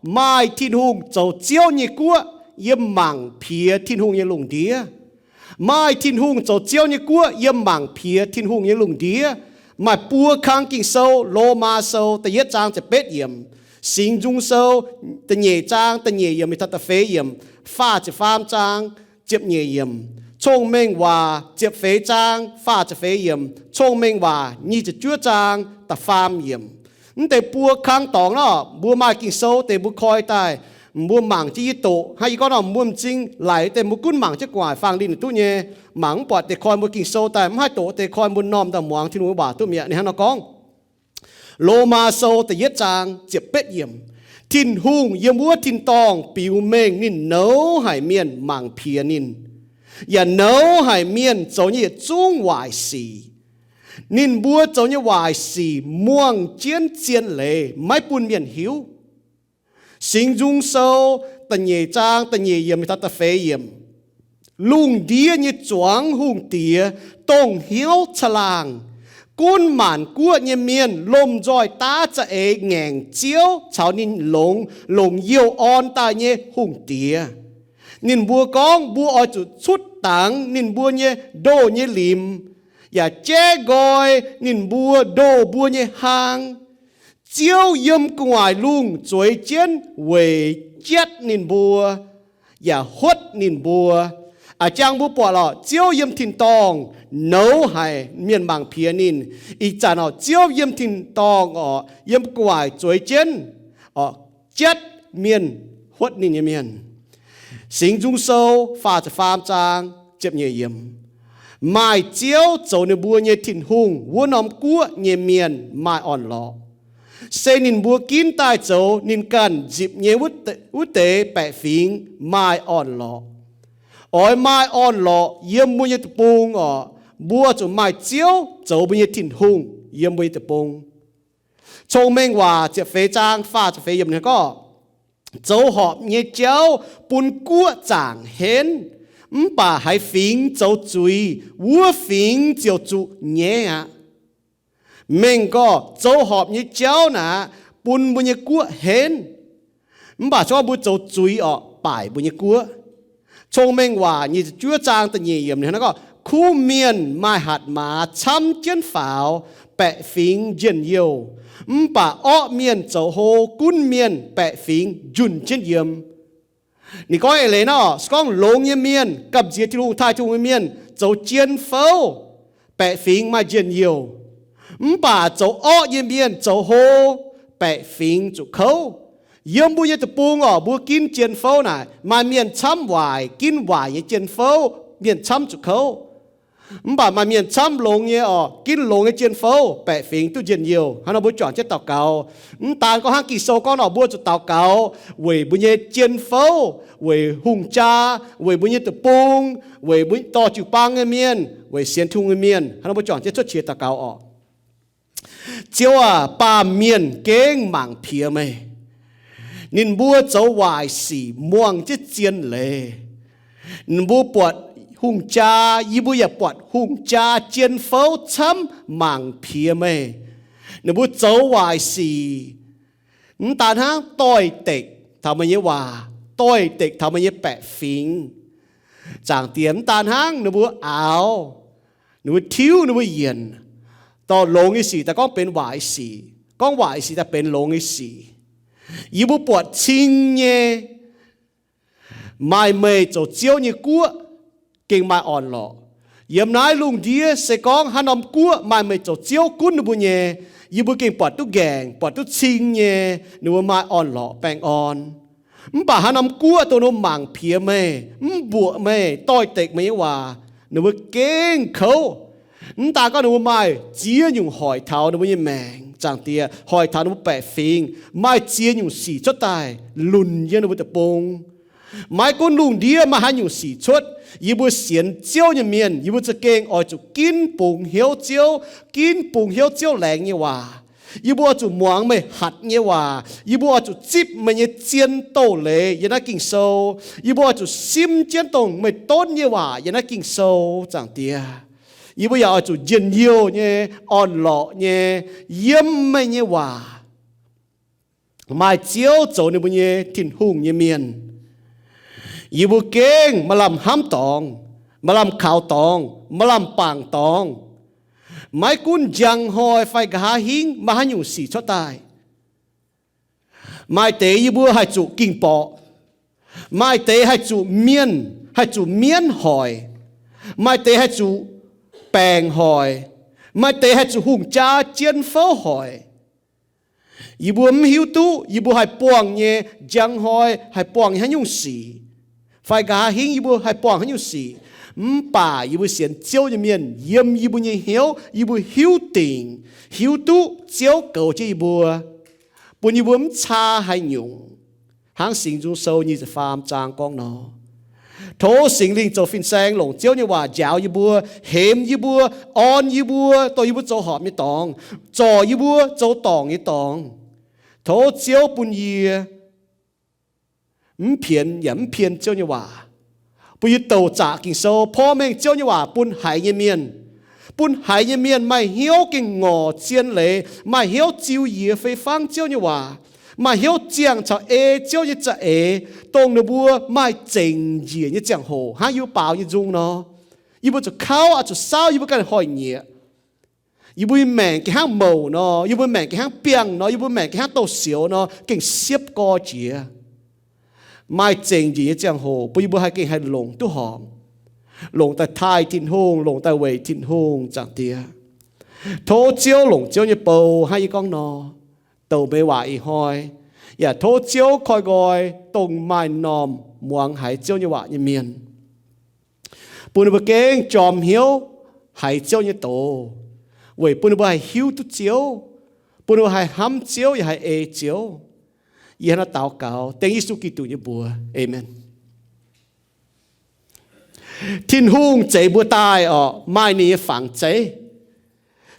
Maaih Tin-Hungh zoux Ziouv nyei guoqv, yiem mangc piex Tin-Hungh nyei lungh ndiev. Maaih Tin-Hungh zoux Ziouv nyei guoqv, yiem mangc piex Tin-Hungh nyei lungh ndiev. Maaih buo kang Ging-Sou: Lomaa Sou da'yietv zaang ziepc betv yiemc, Singx Nzung Sou da'nyeic zaang da'nyeic yiemc mingh taux da'feix yiemc, faah ziepc faam zaang ziepc nyeic yiemc, Cong-Mengh Waac ziepc feix zaang faah ziepc feix yiemc, Cong-Mengh Waac nyic ziepc juov zaang da'faam yiemc. Mv deix buo kang dorngx nor, mbuo maaih Ging-Sou deix mbuo koi daaih, mbuo mangc jienv yie doqc hnangv yie gorngv nor, mbuo m'zing laic deix mbuo gunv mangc jienv gu'nguaaic fangx linh duqv nyei. Mangc mv buatc deix koi mbuo Ging-Sou daaih, mv haih doqc deix koi mbuo m'normh daaih muangx Tin-Hungh waac duqv mi'aqv. Ninh hnangv nor gorngv, Lomaa Sou da'yietv zaang ziepc betv yiemc, Tin-Hungh yiem wuov tin-dorngh biux mengh ninh nouz haic mienh mangc piex ninh, yaac nouz haic mienh zoux nyei yietc zungv waaic sic. Ninh mbuo zoux nyei waaic sic muangh jienv zien leiz, maiv bun mienh hiuv. Singx Nzung Sou da'nyeic zaang da'nyeic yiemc mingh taux da'feix yiemc. Lungh ndiev nyei zuangx hungh diex dongh hnyouv caangh laangh, gunv maanc guoqv nyei mienh lomh nzoih daav za'eix ngaengc Ziouv caux ninh longx, longc youh orn daaih nyei hungh diex. Ninh mbuo gorngv, mbuo oix zuqc cutv dangx ninh mbuo nyei ndoh nyei limc, yaac jaiv nqoi ninh mbuo ndoh mbuo nyei hlang. Ziouv yiem gu'nguaaic lungh zueiz jienv weic jatv ninh mbuo, yaac huotv ninh mbuo. A'jang mbuo buatc lorqc, Ziouv yiem tin-dorngh nouz haic mienh mangc piex ninh. Ih zanc orqc, Ziouv yiem tin-dorngh orqc, yiem gu'nguaaic zueiz jienv orqc, jatv mienh, huotv ninh nyei mienh. Singx Nzung Sou faah ziepc faam zaang ziepc nyeic yiemc. Maaih Ziouv zoux ninh mbuo nyei Tin-Hungh wuov norm guoqv nyei mienh maaih orn-lorqc. Se ninh mbuo ginv daaih zoux ninh ganh nzipc nyei wuov deix baeqc fingx maaih orn-lorqc. Oix maaih orn-lorqc yiem mbuo nyei deic-bung orqc, mbuo zuqc maaih Ziouv zoux mbuo nyei Tin-Hungh yiem mbuo nyei deic-bung. Cong-Mengh Waac ziepc feix zaang faah ziepc feix yiemc ninh gorngv, zoux horpc nyei jauv bun guoqv zaangc henv, mv baac haiz fingx zoux zuiz, wuov fingx ziouc zuqc nyaiv aqv. Mengh gorngv zoux horpc nyei jauv naaic bun mbuo nyei guoqv henv, mv baac se gorngv mbuo zoux zuiz orqc, baaic mbuo nyei guoqv. Cong-Mengh Waac nyic ziepc juov zaang da'nyeic yiemc ninh gorngv, kuv mienh maaih hatc maaz camv jienv faaux, baeqc fingx njien-youh, mv baac orqv mienh zoux hlo gunv mienh, baeqc fingx njunh jienv yiem. Ninh gorngv eix leiz nor, se gorngv longx nyei mienh, gamh nziex Tin-Hungh, taaih Tin-Hungh nyei mienh zoux jien fouv, baeqc fingx maaih njien-youh. Mv baac zoux orqv nyei mienh zoux hlo, baeqc fingx zuqc kouv. Yiem mbuo nyei deic-bung orqc, mbuo ginv jien fouv naaic, maaih mienh camv waaic, ginv waaic nyei jien fouv, mienh camv zuqc kouv. Mv baac maaih mienh camv longx nyei orqc, ginv longx nyei jien fouv, baeqc fingx duqv njien-youh. Hnangv nor mbuo juangc jienv daux gaux. Mv daan gorngv hnangv Ging-Sou gorngv nor, mbuo zuqc daux gaux weic mbuo nyei jien fouv, weic hungh jaa, weic mbuo nyei deic-bung, weic mbuo dorh jiu-baang nyei mienh, weic sienx Tin-Hungh nyei mienh. Hnangv nor mbuo juangc jienv cuotv qiex daux gaux orqc. Ziouv aac, baamh mienh gengh mangc piex meih. Ninh mbuo zoux waaic sic muangh jienv zien leiz. Ninh mbuo buatc hungh jaa, yie mbuo yaac buatc hungh jaa jien fouv camv mangc piex meih. Ninh mbuo zoux waaic sic, mv daan hnangv doix-dekc taux meih nyei waac, doix-dekc taux meih nyei baeqc fingx. Zaangc Diex, mv daan hnangv ninh mbuo aaux, ninh mbuo tiuv, ninh mbuo yienc, dorh longx nyei sic daaih gorngv benx waaic sic, gorngv waaic sic daaih benx longx nyei sic. Yie mbuo buatc cing nyei, maaih meih zoux Ziouv nyei guoqv gengh maaih orn-lorqc. Yiem naaiv lungh ndiev se gorngv haaix norm guoqv maaih meih zoux Ziouv gunv ninh mbuo nyei, yie mbuo gengh buatc duqv nqaengc, buatc duqv cing nyei, ninh mbuo maaih orn-lorqc baengh orn. Mv baac haaix norm guoqv dongh ninh mbuo mangc piex meih, mv mbuoqc meih, doix-dekc meih nyei waac, ninh mbuo gengh kouv. Mv daan gorngv ninh mbuo maaih ziex nyungc hoic taux ninh mbuo nyei maengc, Zaangc Diex, hoic taux ninh mbuo baeqc fingx, maaih ziex nyungc sic cuotv daaih lunc yiem ninh mbuo deic-bung. Maiv gunv lungh ndiev maaih haaix nyungc sic cuotv, yie mbuo sienx Ziouv nyei mienh, yie mbuo za'gengh oix zuqc ginv bungx hnyouv Ziouv, ginv bungx hnyouv Ziouv laengz nyei waac. Yie mbuo oix zuqc muangx meih hatc nyei waac. Yie mbuo oix zuqc zipv meih nyei zien doz-leiz yiem naaiv Ging-Sou. Yie mbuo oix zuqc simv jienv dongh meih donv nyei waac yiem naaiv Ging-Sou, Zaangc Diex. Yie mbuo yaac oix zuqc njien-youh nyei, orn-lorqc nyei, yiem meih nyei waac. maaih Ziouv zoux ninh mbuo nyei Tin-Hungh nyei mienh, yie mbuo gengh maaih lamh hnamv dorngx, maaih lamh kaux dorngx, maaih lamh bangc dorngx. Maiv gunv njang hnoi fai nqa'haav hingv maaih haaix nyungc sic cuotv daaih, maaih deix yie mbuo haih zuqc ging borqc, maaih deix haih zuqc mienh, haih zuqc mienv hoic, maaih deix haih zuqc baengc hoic, maaih deix haih zuqc hungh jaa jien fouv hoic. Yie mbuo mv hiuv duqv yie mbuo haih buangh nyei njang hnoi haih buangh nyei haaix nyungc sic, fai nqa'haav hingv yie mbuo haih buangh haaix nyungc sic. Mv baac yie mbuo sienx Ziouv nyei mienh, yiem yie mbuo nyei hnyouv yie mbuo hiuv dingc, hiuv duqv Ziouv goux jienv yie mbuo, bun yie mbuo mv caa haaix nyungc. Hnangv Singx Nzung Sou nyic ziepc faam zaang gorngv nor, tov Singx Lingh zoux fin-saeng longc Ziouv nyei waac njaaux yie mbuo, hemx yie mbuo, orn yie mbuo, dongh yie mbuo zoux horpc nyei dorngx, zorc yie mbuo zoux dorngc nyei dorngx. Tov Ziouv bun yie mv pienx yaac mv pien Ziouv nyei waac, bun yie douc zaqc Ging-Sou, porv mengh Ziouv nyei waac bun haiz nyei mienh, bun haiz nyei mienh maaih hnyouv gengh ngorc zien leiz, maaih hnyouv ziux yie fei fangv Ziouv nyei waac, maaih hnyouv ziangh caux ei Ziouv nyei za'eix, dongh ninh mbuo maaih zengc njiec nyei ziangh hoc. Hnangv yie mbuo baaux nyei nzung nor, yie mbuo zuqc kauv, oix zuqc saauv yie mbuo ganh hoic nyieqc. Yie mbuo nyei maengc gengh hnangv mouc nor, yie mbuo maengc gengh hnangv biangh nor, yie mbuo maengc gengh hnangv douz sioux nor, gengh siepv gorx jiex. Maaih zengc njiec nyei ziangh hoc bun yie mbuo haih gengh haih longc duqv horpc, longc daaih taaih Tin-Hungh, longc daaih weic Tin-Hungh. Zaangc Diex, tov Ziouv longc Ziouv nyei bou hnangv yie gorngv nor, douc meih waac ih hnoi, yaac tov Ziouv koi nqoi dongh maaih m'normh muangx haiz Ziouv nyei waac nyei mienh, bun ninh mbuo gengh jorm hnyouv haiz Ziouv nyei doz, weic bun ninh mbuo haih hiuv duqv Ziouv, bun ninh mbuo haih hnamv Ziouv yaac haih ei Ziouv. Yie hnangv naaiv daux gaux dengv Yesu Giduc nyei mbuox, aamen. Tin-Hungh zeix mbuo daaih orqc, maaih ninh nyei fangx zeiv.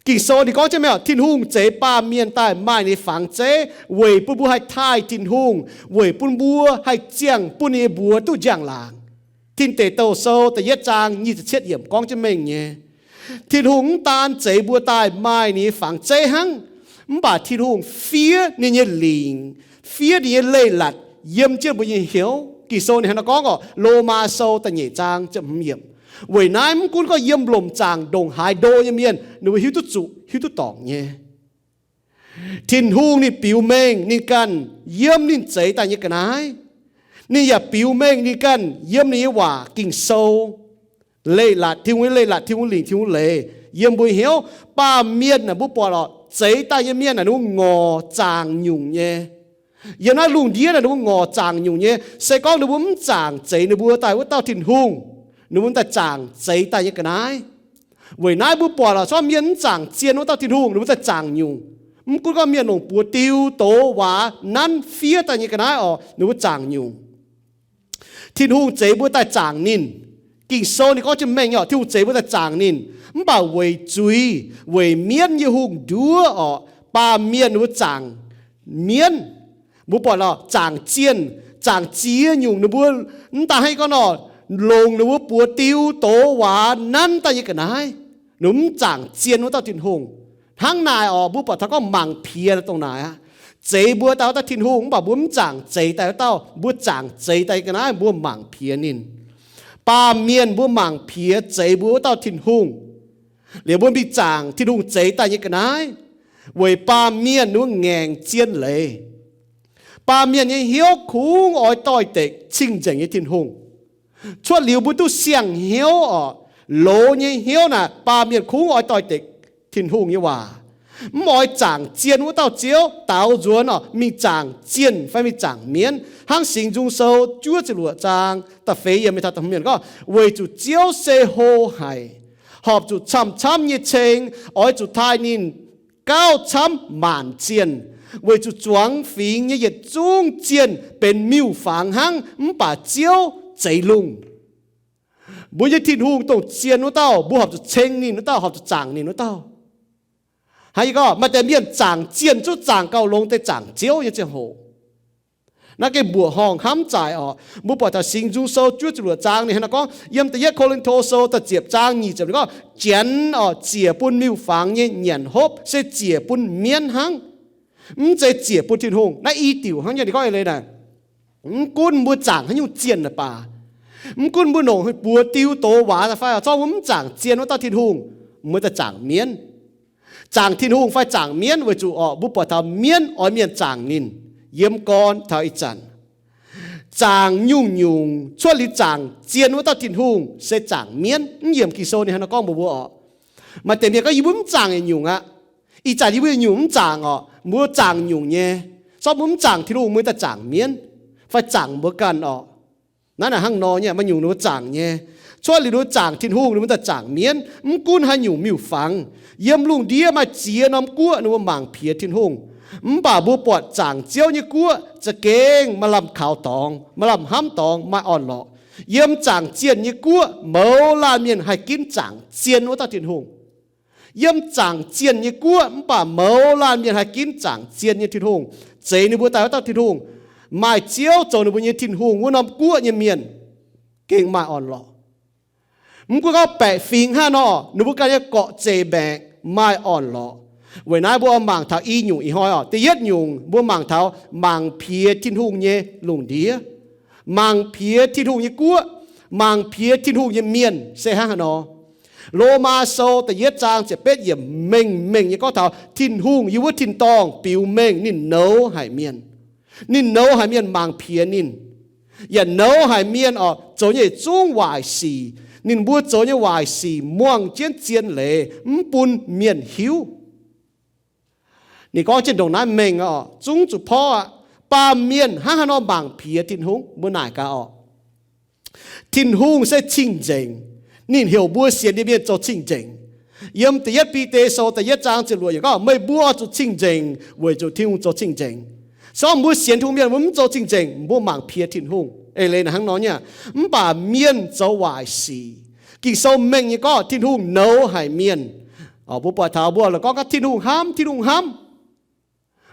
Ging-Sou ninh gorngv jienv mengh orqc, Tin-Hungh zeix baamh mienh daaih maaih ninh nyei fangx zeiv weic bun mbuo haih taaih Tin-Hungh, weic bun mbuo haih ziangh bun ninh nyei mbuox duqv njang-laangc. Tin Deic Douh Sou da'yietv zaang nyic ziepc cietv yiemc gorngv jienv mengh nyei, Tin-Hungh mv daan zeix mbuo daaih maaih ninh nyei fangx zeiv hnangv, mv baac Tin-Hungh fiev ninh nyei lingc, fiev ninh nyei leiz-latc yiem jienv mbuo nyei hnyouv. Ging-Sou ninh hnangv naaiv gorngv orqc, Lomaa Sou da'nyeic zaang ziepc hmz yiemc. Weic naaiv mv gunv gorngv yiem lomc zaangc ndongc haaix ndo nyei mienh ninh mbuo hiuv duqv zuqc, hiuv duqv dorngc nyei. Tin-Hungh ninh biux mengh ninh ganh yiem ninh zeix daaih nyei ga'naaiv. Ninh yaac biux mengh ninh ganh yiem ninh nyei waac Ging-Sou. Leiz-latc, Tin-Hungh nyei leiz-latc, Tin-Hungh lingc, Tin-Hungh leiz yiem mbuo hnyouv. Baamh mienh naaic mbuo buatc orqc, zeix daaih nyei mienh naaic ninh mbuo ngorc zaangc nyungc nyei. Yiem naaiv lungh ndiev naaic ninh mbuo ngorc zaangc nyungc nyei. Se gorngv ninh mbuo mv zaangc zeix ninh mbuo daaih wuov dauh Tin-Hungh, ninh mbuo daaih zaangc zeix daaih nyei ga'naaiv. Weic naaiv mbuo buatc orqc, se gorngv mienh mv zaangc zien wuov dauh Tin-Hungh, ninh mbuo daaih zaangc nyungc. Mv gunv gorngv mienh longc buoz diu, doz, waac, nanv, fiev daaih nyei ga'naaiv orqc, ninh mbuo zaangc nyungc. Tin-Hungh zeix mbuo daaih zaangc ninh. Ging-Sou ninh gorngv jienv mengh orqc, Tin-Hungh zeix mbuo daaih zaangc ninh. Mv baac weic zuiz, weic mienv nyei hungh nduov orqc, baamh mienh ninh mbuo zaangc mienv. Mbuo buatc orqc, zaangc zienh, zaangc ziex nyungc ninh mbuo mv daan hnangv gorngv orqc, longc ninh mbuo buoz diu, doz, waac, nanv daaih nyei ga'naaiv. Ninh mbuo mv zaangc zien wuov dauh Tin-Hungh. Hnangv naaic orqc, mbuo buatc taux gorngv mangc piex dongh naaic aqv. Zeix mbuo daaih wuov dauh Tin-Hungh, mv baac mbuo mv zaangc zeix daaih wuov dauh, mbuo zaangc zeix daaih nyei ga'naaiv mbuo mangc piex ninh. Baamh mienh mbuo mangc piex zeix mbuo wuov dauh Tin-Hungh, liuz mbuo mingh zaangc Tin-Hungh zeix daaih nyei ga'naaiv, weic baamh mienh ninh mbuo ngaengc zien leiz. Baamh mienh nyei hnyouv kungx oix doix-dekc cing-nzengc nyei Tin-Hungh. Cuotv liuz mbuo duqv siang-hnyouv orqc, loz nyei hnyouv naaic, baamh mienh kungx oix doix-dekc Tin-Hungh nyei waac, mv oix zaangc zien wuov dauh Ziouv, daaux nzuonx orqc, mingh zaangc zienh fai mingh zaangc mienv. Hnangv Singx Nzung Sou juov ziepc luoqc zaang da'feix yiemc mingh taux da'hmz yiemc gorngv, weic zuqc Ziouv se hlo haic, horpc zuqc camv-camv nyei ceng, oix zuqc taaih ninh gauh camv maanc zienh, weic zuqc zuangx fingx nyei yietc zungv zienh benx miuc-fangx hnangv, mv baac Ziouv zeix lungh. Mbuo nyei Tin-Hungh dongh zien wuov dauh, mbuo horpc zuqc ceng ninh wuov dauh, horpc zuqc zaangc ninh wuov dauh. Hnangv yie gorngv, maaih deix mienh zaangc zienh zungv zaangc gauh longx deix zaangc Ziouv nyei ziangh hoc, naaiv gengh mbuoqc horngh hnamv zaaic orqc. Mbuo buatc taux Singx Nzung Sou juov ziepc luoqc zaang ninh hnangv naaiv gorngv, yiem da'yietv Ko^lin^to Sou da'ziepc zaang nyic ziepc ninh gorngv, Janx orqc, ziec bun miuc-fangx nyei nyanc hopv se ziec bun mienv hnangv. Mv zeiz ziec bun Tin-Hungh. Naaiv i diuc hnangv nyei, ninh gorngv eix leiz naaic, mv gunv mbuo zaangc haaix nyungc zienh naaic baac, mv gunv mbuo longc buoz diu doz waac fai, zorqv mbuo mv zaangc zien wuov dauh Tin-Hungh, mbuo daaih zaangc mienv. Zaangc Tin-Hungh fai zaangc mienv, weic zuqc orqc, mbuo buatc taux mienv oix mienh zaangc ninh. Yiem gorn taux ih zanc, zaangc nyungc-nyungc cuotv liuz zaangc zien wuov dauh Tin-Hungh se zaangc mienv. Mv yiemc Ging-Sou ninh hnangv nor gorngv mbuox mbuo orqc. Maaih deix mienh gorngv, yie mbuo mv zaangc yietc nyungc aqv. Ih zanc yie mbuo yietc nyungc mv zaangc orqc, mbuo zaangc nyungc nyei. Zorqv mbuo mv zaangc Tin-Hungh, mbuo daaih zaangc mienv fai zaangc mbuo ganh orqc. Naaiv naaic hnangv nor nyei, maaih nyungc ninh mbuo zaangc nyei. Cuotv liuz ninh mbuo zaangc Tin-Hungh, ninh mbuo daaih zaangc mienv. Mv gunv haaix nyungc miuc-fangx, yiem lungh ndiev maaih ziex norm guoqv ninh mbuo mangc piex Tin-Hungh. Mv baac mbuo buatc zaangc Ziouv nyei guoqv za'gengh maaih lamh kaux dorngx, maaih lamh hnamv dorngx, maaih orn-lorqc. Yiem zaangc zienh nyei guoqv mouz laanh mienh haih ginv zaangc zien wuov dauh Tin-Hungh. Yiem zaangc zienh nyei guoqv mv baac mouz laanh mienh haih ginv zaangc zien nyei Tin-Hungh, zeix ninh mbuo daaih wuov dauh Tin-Hungh, maaih Ziouv zoux ninh mbuo nyei Tin-Hungh wuov norm guoqv nyei mienh gengh maaih orn-lorqc. Mv gunv gorngv baeqc fingx hnangv nor, ninh mbuo ganh nyei gorqv-zeic mbaengc maaih orn-lorqc. Weic naaiv mbuo oix mangc taux i nyungc ih hnoi orqc. Da'yietv nyungc mbuo mangc taux mangc piex Tin-Hungh nyei lungh ndiev, mangc piex Tin-Hungh nyei guoqv, mangc piex Tin-Hungh nyei mienh se hnangv haaix nor. Lomaa Sou da'yietv zaang ziepc betv yiemc mengh mengh nyei gorngv taux Tin-Hungh yiem wuov tin-dorngh biux mengh ninh nouz haic mienh. Ninh nouz haic mienh mangc piex ninh, yaac nouz haic mienh orqc, zoux nyei yietc zungv waaic sic. Ninh mbuo zoux nyei waaic sic muangh jienv zien leiz mv bun mienh hiuv. Ninh gorngv jienv ndongc naaiv mengh orqc, zungv zuqc porv aqv. Baamh mienh hnangv haaix nor mangc piex Tin-Hungh? Mbuo naaic gaax orqc. Tin-Hungh se cing-nzengc. Ninh heuc mbuo sienx nyei mienh zoux cing-nzengc. Yiem da'yietv Bide Sou da'yietv zaang ziepc luoqc yiemc gorngv, meih mbuo oix zuqc cing-nzengc weic zuqc Tin-Hungh zoux cing-nzengc. Se gorngv mbuo sienx Tin-Hungh mienh mbuo mv zoux cing-nzengc, mbuo mangc piex Tin-Hungh. Eix leiz naaic hnangv nor nyei, mv baac mienh zoux waaic sic. Ging-Sou mengh nyei gorngv Tin-Hungh nouz haic mienh. Mbuo buatc taux mbuo la'gorngv gorngv Tin-Hungh hnamv, Tin-Hungh hnamv.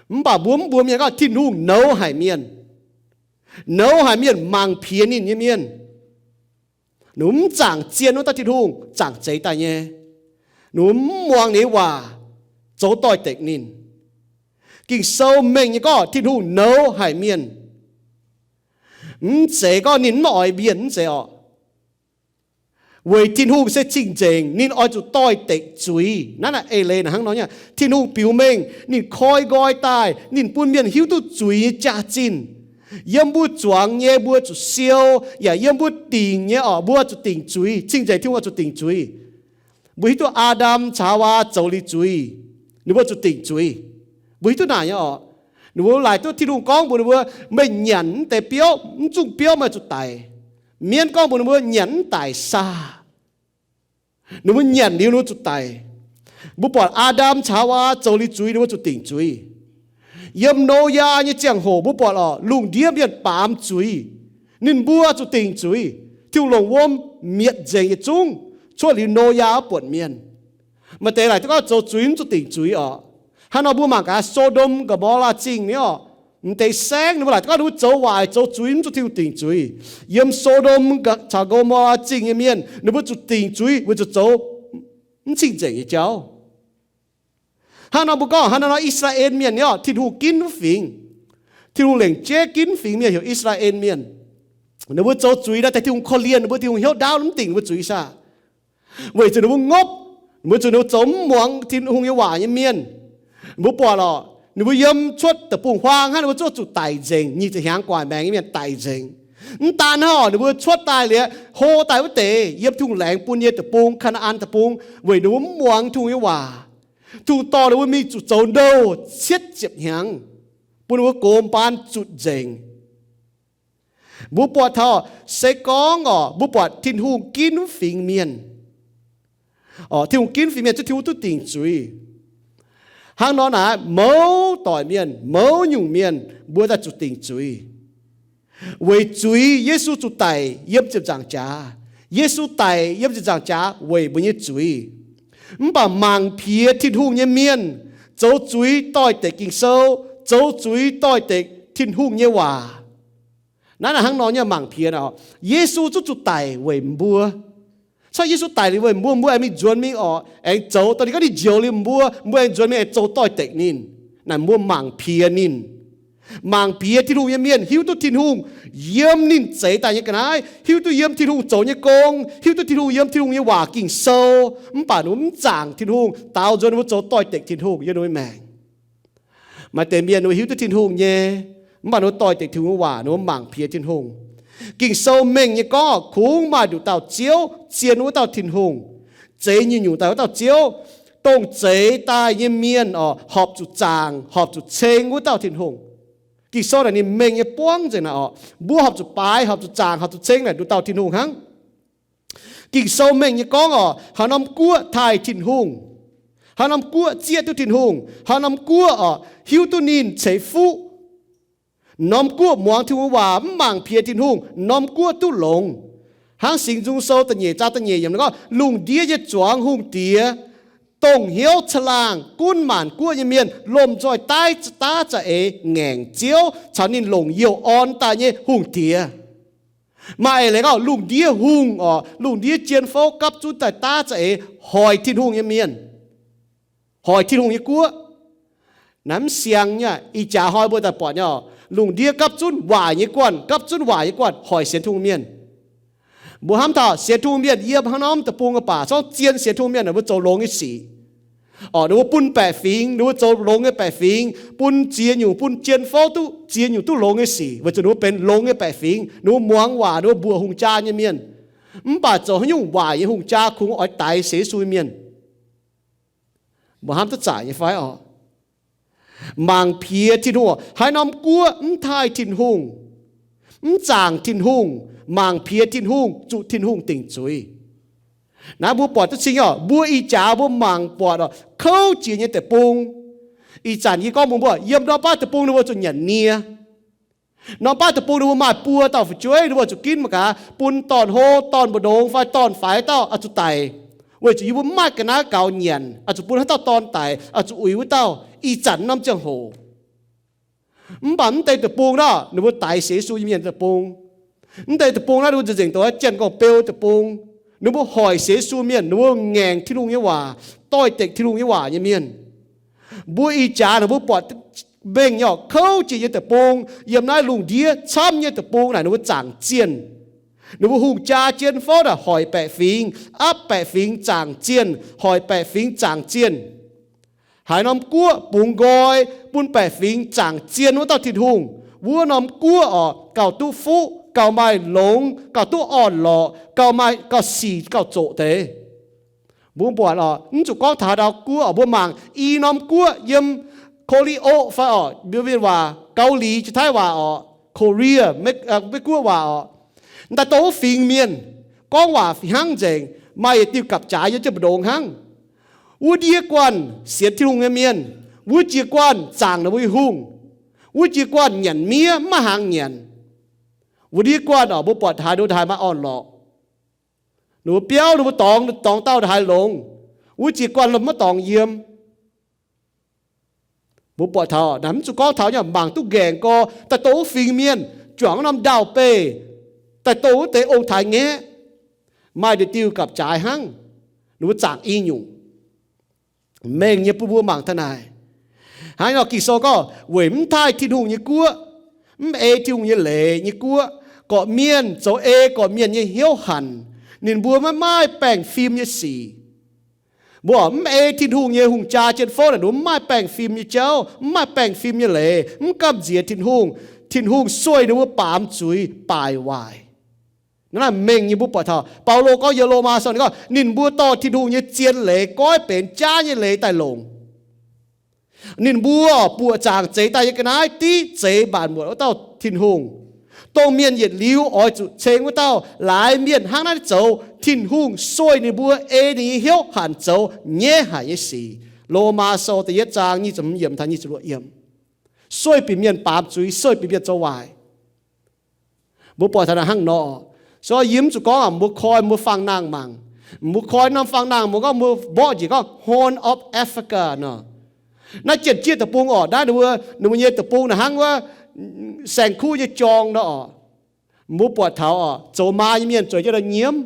Mv baac mbuo mv mbuox mienh gorngv Tin-Hungh nouz haic mienh. Nouz haic mienh mangc piex ninh nyei mienh. Ninh mbuo mv zaangc zien wuov dauh Tin-Hungh zaangc zeix daaih nyei. Ninh mbuo mv muangx ninh nyei waac, zoux doix-dekc ninh. Ging-Sou mengh nyei gorngv Tin-Hungh nouz haic mienh. Mv zeiz gorngv ninh mv oix mienh, mv zeiz orqc. Weic Tin-Hungh se cing-nzengc, ninh oix zuqc doix-dekc zuiz. Naaiv naaic eix leiz naaic hnangv nor nyei. Tin-Hungh biux mengh ninh koi nqoi daaih, ninh bun mienh hiuv duqv zuiz nyei jaax-zinh. Yiem mbuo zuangx nyei mbuo zuqc siou, yaac yiem mbuo dingc nyei orqc, mbuo zuqc dingc zuiz. Cing-nzengc Tin-Hungh oix zuqc dingc zuiz. Mbuo hiuv duqv Aa^ndam caux Haawaa zoux liuz zuiz, ninh mbuo zuqc dingc zuiz. Mbuo hiuv duqv naaic nyei orqc. Ninh mbuo laaic duqv Tin-Hungh gorngv mbuox ninh mbuo, meih nyanc mv deix biouv, mv zungh biouv meih zuqc daic. Mienv gorngv mbuox ninh mbuo nyanc mv daic saah. Ninh mbuo nyanc liuz ninh mbuo zuqc daic. Mbuo buatc Aa^ndam caux Haawaa zoux liuz zuiz, ninh mbuo zuqc dingc zuiz. Yiem Noyaa nyei ziangh hoc mbuo buatc orqc, lungh ndiev mienh baamz zuiz, ninh mbuo zuqc dingc zuiz. Tin-Hungh longc wuom mietc nzengc yietc zungv, cuotv liuz Noyaa buonc mienh. Maaih deix laaic duqv gorngv zoux zuiz mv zuqc dingc zuiz orqc. Hnangv nor mbuo mangc gaax So^ndom Go^mo^laa Zingh nyei orqc, m'deix saengv ninh mbuo laaic duqv gorngv ninh mbuo zoux waaic zoux zuiz mv zuqc Tin-Hungh dingc zuiz. Yiem So^ndom caux Go^mo^laa Zingh nyei mienh ninh mbuo zuqc dingc zuiz weic zuqc zoux mv cing-nzengc nyei jauv. Hnangv nor mbuo gorngv hnangv nor I^saa^laa^en Mienh nyei orqc, Tin-Hungh ginv wuov fingx, Tin-Hungh lengc jeiv ginv fingx mienh heuc I^saa^laa^en Mienh. Ninh mbuo zoux zuiz naaiv deix Tin-Hungh korv-lienh ninh mbuo, Tin-Hungh hnyouv ndaauv mv dingc ninh mbuo zuiz saah? Weic zuqc ninh mbuo ngopv, weic zuqc ninh mbuo zoux mv muangx Tin-Hungh nyei waac nyei mienh. Mbuo buatc orqc, ninh mbuo yiem cuotv deic-bung-huaang hnangv, ninh mbuo zuqc daic nzengc, nyic ziepc hnyangx gu'nguaaic maengx nyei mienh daic nzengc. Mv daan hnangv orqc, ninh mbuo cuotv daaih liuz hlo daaih wuov deix yiem Tin-Hungh laengz bun nyei deic-bung, Kaa^naa^an Deic-Bung, weic ninh mbuo mv muangx Tin-Hungh nyei waac. Tin-Hungh dorh ninh mbuo mingh zuqc zoux nouh cietv ziepc hnyangx, bun ninh mbuo gox mbaan zutc nzengc. Mbuo buatc taux, se gorngv orqc, mbuo buatc Tin-Hungh ginv fingx mienh, orqc, Tin-Hungh ginv fingx mienh, zuqc Tin-Hungh duqv dingc zuiz. Hnangv nor naaic, mouz doic mienh, mouz nyungc mienh, mbuo daaih zuqc dingc zuiz. Weic zuiz Yesu zuqc daic yiem ziepc nzaangc jaax. Yesu daic yiem ziepc nzaangc jaax weic mbuo nyei zuiz. Mv baac mangc piex Tin-Hungh nyei mienh zoux zuiz doix-dekc Ging-Sou, zoux zuiz doix-dekc Tin-Hungh nyei waac. Naaiv naaic hnangv nor nyei mangc piex orqc, Yesu zuqc zuqc daic weic mbuo. Corc Yesu daic liuz weic mbuo, mbuo aengx mingh nzuonx mingh orqc, aengx zoux dongh ninh gorngv ninh njoux liuz mbuo, mbuo aengx nzuonx mingh aengx zoux doix-dekc ninh. Naaic mbuo mangc piex ninh. Mangc piex Tin-Hungh nyei mienh hiuv duqv Tin-Hungh yiem ninh zeix daaih nyei ga'naaiv, hiuv duqv yiem Tin-Hungh zoux nyei gong, hiuv duqv Tin-Hungh yiem Tin-Hungh nyei waac Ging-Sou, mv baac ninh mbuo mv zaangc Tin-Hungh, daaux nzuonx ninh mbuo zoux doix-dekc Tin-Hungh yiem ninh mbuo maengc. Maaih deix mienh ninh mbuo hiuv duqv Tin-Hungh nyei, mv baac ninh mbuo doix-dekc Tin-Hungh waac, ninh mbuo mangc piex Tin-Hungh. Ging-Sou mengh nyei gorngv oc, kungx maaih nduqc dauh Ziouv zien wuov dauh Tin-Hungh, zeix nyungc-nyungc daaih wuov dauh Ziouv, dongh zeix daaih nyei mienh oc, horpc zuqc zaangc, horpc zuqc ceng wuov dauh Tin-Hungh. Ging-Sou naaic ninh mengh nyei buangv nzengc naaic oc, mbuo horpc zuqc baaix, horpc zuqc zaangc, horpc zuqc ceng naaic nduqc dauh Tin-Hungh hnangv. Ging-Sou mengh nyei gorngv oc, haaix norm guoqv taaih Tin-Hungh, haaix norm guoqv zieqv duqv Tin-Hungh, haaix norm guoqv oc hiuv duqv ninh ceix fuqv. Norm guoqv muangx Tin-Hungh waac, mv mangc piex Tin-Hungh, norm guoqv duqv longx. Hnangv Singx Nzung Sou da'nyeic zaang da'nyeic yiemc gorngv, lungh ndiev nyei zuangx hungh diex, dongh hnyouv caangh laangh gunv maanc guoqv nyei mienh, lomh nzoih daav za'eix ngaengc Ziouv caux ninh longc youh orn daaih nyei hungh diex. Maaih eix leiz gorngv lungh ndiev hungh oc, lungh ndiev jien fouv gapv zunv daaih daav za'eix hoic Tin-Hungh nyei mienh, hoic Tin-Hungh nyei guoqv. Naaiv mv siang nyei. Ih jaax hnoi mbuo daaih buatc nyei oc, lungh ndiev gapv zunv waaic nyei guanh, gapv zunv waaic nyei guanh hoic sienx Tin-Hungh mienh. Mbuo hnamv taux sienx Tin-Hungh mienh yiem hnangv norm deic-bung nyei baac, zorngv zien sienx Tin-Hungh mienh ninh mbuo zoux longx nyei sic. Oc, ninh mbuo bun baeqc fingx, ninh mbuo zoux longx nyei baeqc fingx, bun ziex nyungc, bun jien fouv duqv ziex nyungc duqv longx nyei sic, weic zuqc ninh mbuo benx longx nyei baeqc fingx, ninh mbuo muangx waac, ninh mbuo mbuoqc hungh jaa nyei mienh. Mv baac zoux haaix nyungc waaic nyei hungh jaa kungx oix daix sienx Yesu nyei mienh. Mbuo hnamv duqv zaaic nyei fai oc? Mangc piex Tin-Hungh, haaix norm guoqv mv taaih Tin-Hungh, mv zaangc Tin-Hungh, mangc piex Tin-Hungh, zuqc Tin-Hungh dingc zuiz. Naaiv mbuo buatc duqv cing oc, mbuo ih jaax mbuo mangc buatc oc, kouv jiex nyei deic-bung. Ih zanc yie gorngv mbuox mbuo, yiem norm baav deic-bung ninh mbuo zuqc nyanc nie. Norm baav deic-bung ninh mbuo maaih buo dauh fu'jueiv, ninh mbuo zuqc ginv mangc gaax, bun dorn-hlo, dorn-mbu'ndongx fai dorn-faix dauh oix zuqc daic, weic zuqc yie mbuo mv maaih ga'naaiv gaux nyanc, oix zuqc bun haaix dauh dorn daic, oix zuqc uix wuov dauh. Ih zanc norm ziangh hoc, mv baac mv deix deic-bung nor, ninh mbuo daix sienx Yesu nyei mienh deic-bung. Mv deix deic-bung naaiv ninh mbuo nzengc nzengc doqc Janx-Gorngv-Beu deic-bung. Ninh mbuo hoic sienx Yesu mienh, ninh mbuo ngaengc Tin-Hungh nyei waac, doix-dekc Tin-Hungh nyei waac nyei mienh. Mbuo ih jaax naaic mbuo buatc mengh nyei oc, kouv jiex nyei deic-bung, yiem naaiv lungh ndiev camv nyei deic-bung naaic ninh mbuo zaangc zienh. Ninh mbuo hungh jaa jien fouv naaic hoic baeqc fingx, apv baeqc fingx zaangc zienh, hoic baeqc fingx zaangc zienh. Haaix norm guoqv bungx nqoi bun baeqc fingx zaangc zienh wuov dauh Tin-Hungh, wuov norm guoqv oc gauh duqv fuqv, gauh maaih longx, gauh duqv orn-lorqc, gauh maaih, gauh sic gauh zoqc deix. Mbuo buatc oc, mv zuqc gorngv taux haaix dauh guoqv oc, mbuo mangc i norm guoqv yiem Ko^li^o fai oc, mbuo mienh waac Gaux Liz, Jaa^tai waac oc, Korea, Meiv-Guoqv waac oc, daaih dongh wuov fingx mienh gorngv waac hnangv nzengc, maaih yietc diuh gapv-jaaix yiem jienv mbu'ndongx hnangv. Wuov ndiev guanh sienx Tin-Hungh nyei mienh, wuov jiex guanh zaangc ninh mbuo nyei hungh, wuov jiex guanh nyanc miev mv maaih hnaangx nyanc. Wuov ndiev guanh oc, mbuo buatc haaix ninh mbuo haaix maaih orn-lorqc. Ninh mbuo biauv ninh mbuo dorngx, dorngx dauh haaix longx. Wuov jiex guanh lomh maiv dorngx yiem. Mbuo buatc taux naaic mv zuqc gorngv taux nyei, mangc duqv nqaengc gorx, daaih dongh wuov fingx mienh juangc wuov norm ndau-beih, daaih dongh wuov deix ong-taaix-ngaeqv, maaih deix diuh gapv-jaaix hnangv. Ninh mbuo zaangc i nyungc. Mengh nyei bun mbuo mangc taux naaic. Hnangv nor Ging-Sou gorngv, weic mv taaih Tin-Hungh nyei guoqv, mv ei Tin-Hungh nyei leiz nyei guoqv, gorqv-mienh zoux ei gorqv-mienh nyei hnyouv hanc, ninh mbuo maiv maaih baengh fim nyei sic. Mbuo mv ei Tin-Hungh nyei hungh jaa jienv fouv naaic, ninh mbuo mv maaih baengh fim nyei jauv, mv maaih baengh fim nyei leiz, mv gamh nziex Tin-Hungh. Tin-Hungh sueih ninh mbuo baamz zuiz baaic waaic. Naaiv mengh nyei mbuo buatc taux Baulo gorngv yiem Lomaa Sou ninh gorngv, ninh mbuo dorh Tin-Hungh nyei zien leiz goiv benx jaav nyei leiz daaih longc. Ninh mbuo buoqc zaangc zeix daaih nyei ga'naaiv div zeix mbaanc muotc wuov dauh Tin-Hungh, dongh mienh yietc liuz oix zuqc ceng wuov dauh. Laaix mienh hnangv naaiv zoux, Tin-Hungh sueih ninh mbuo ei ninh nyei hnyouv hanc zoux nyaiv haic nyei sic. Lomaa Sou da'yietv zaang nyic ziepc hmz yiemc taux nyic ziepc luoqc yiemc. Sueih bieqc mienh baamz zuiz, sueih bieqc mienh zoux waaic. Mbuo buatc taux naaic hnangv nor. So yie mv zuqc gorngv mbuo koi mbuo fangx nangh mangc. Mbuo koi norm fangx nangh mbuo gorngv mbuo mborqv njiec gorngv Horn of Africa nor. Naaiv Janx-Jieqv Deic-Bung orqc, naaiv ninh mbuo, ninh mbuo nyei deic-bung naaic hnangv wuov saeng-kuv nyei jorng nor orqc. Mbuo buatc taux orqc, zoux maa nyei mienh zueiz jienv nor nyiemv.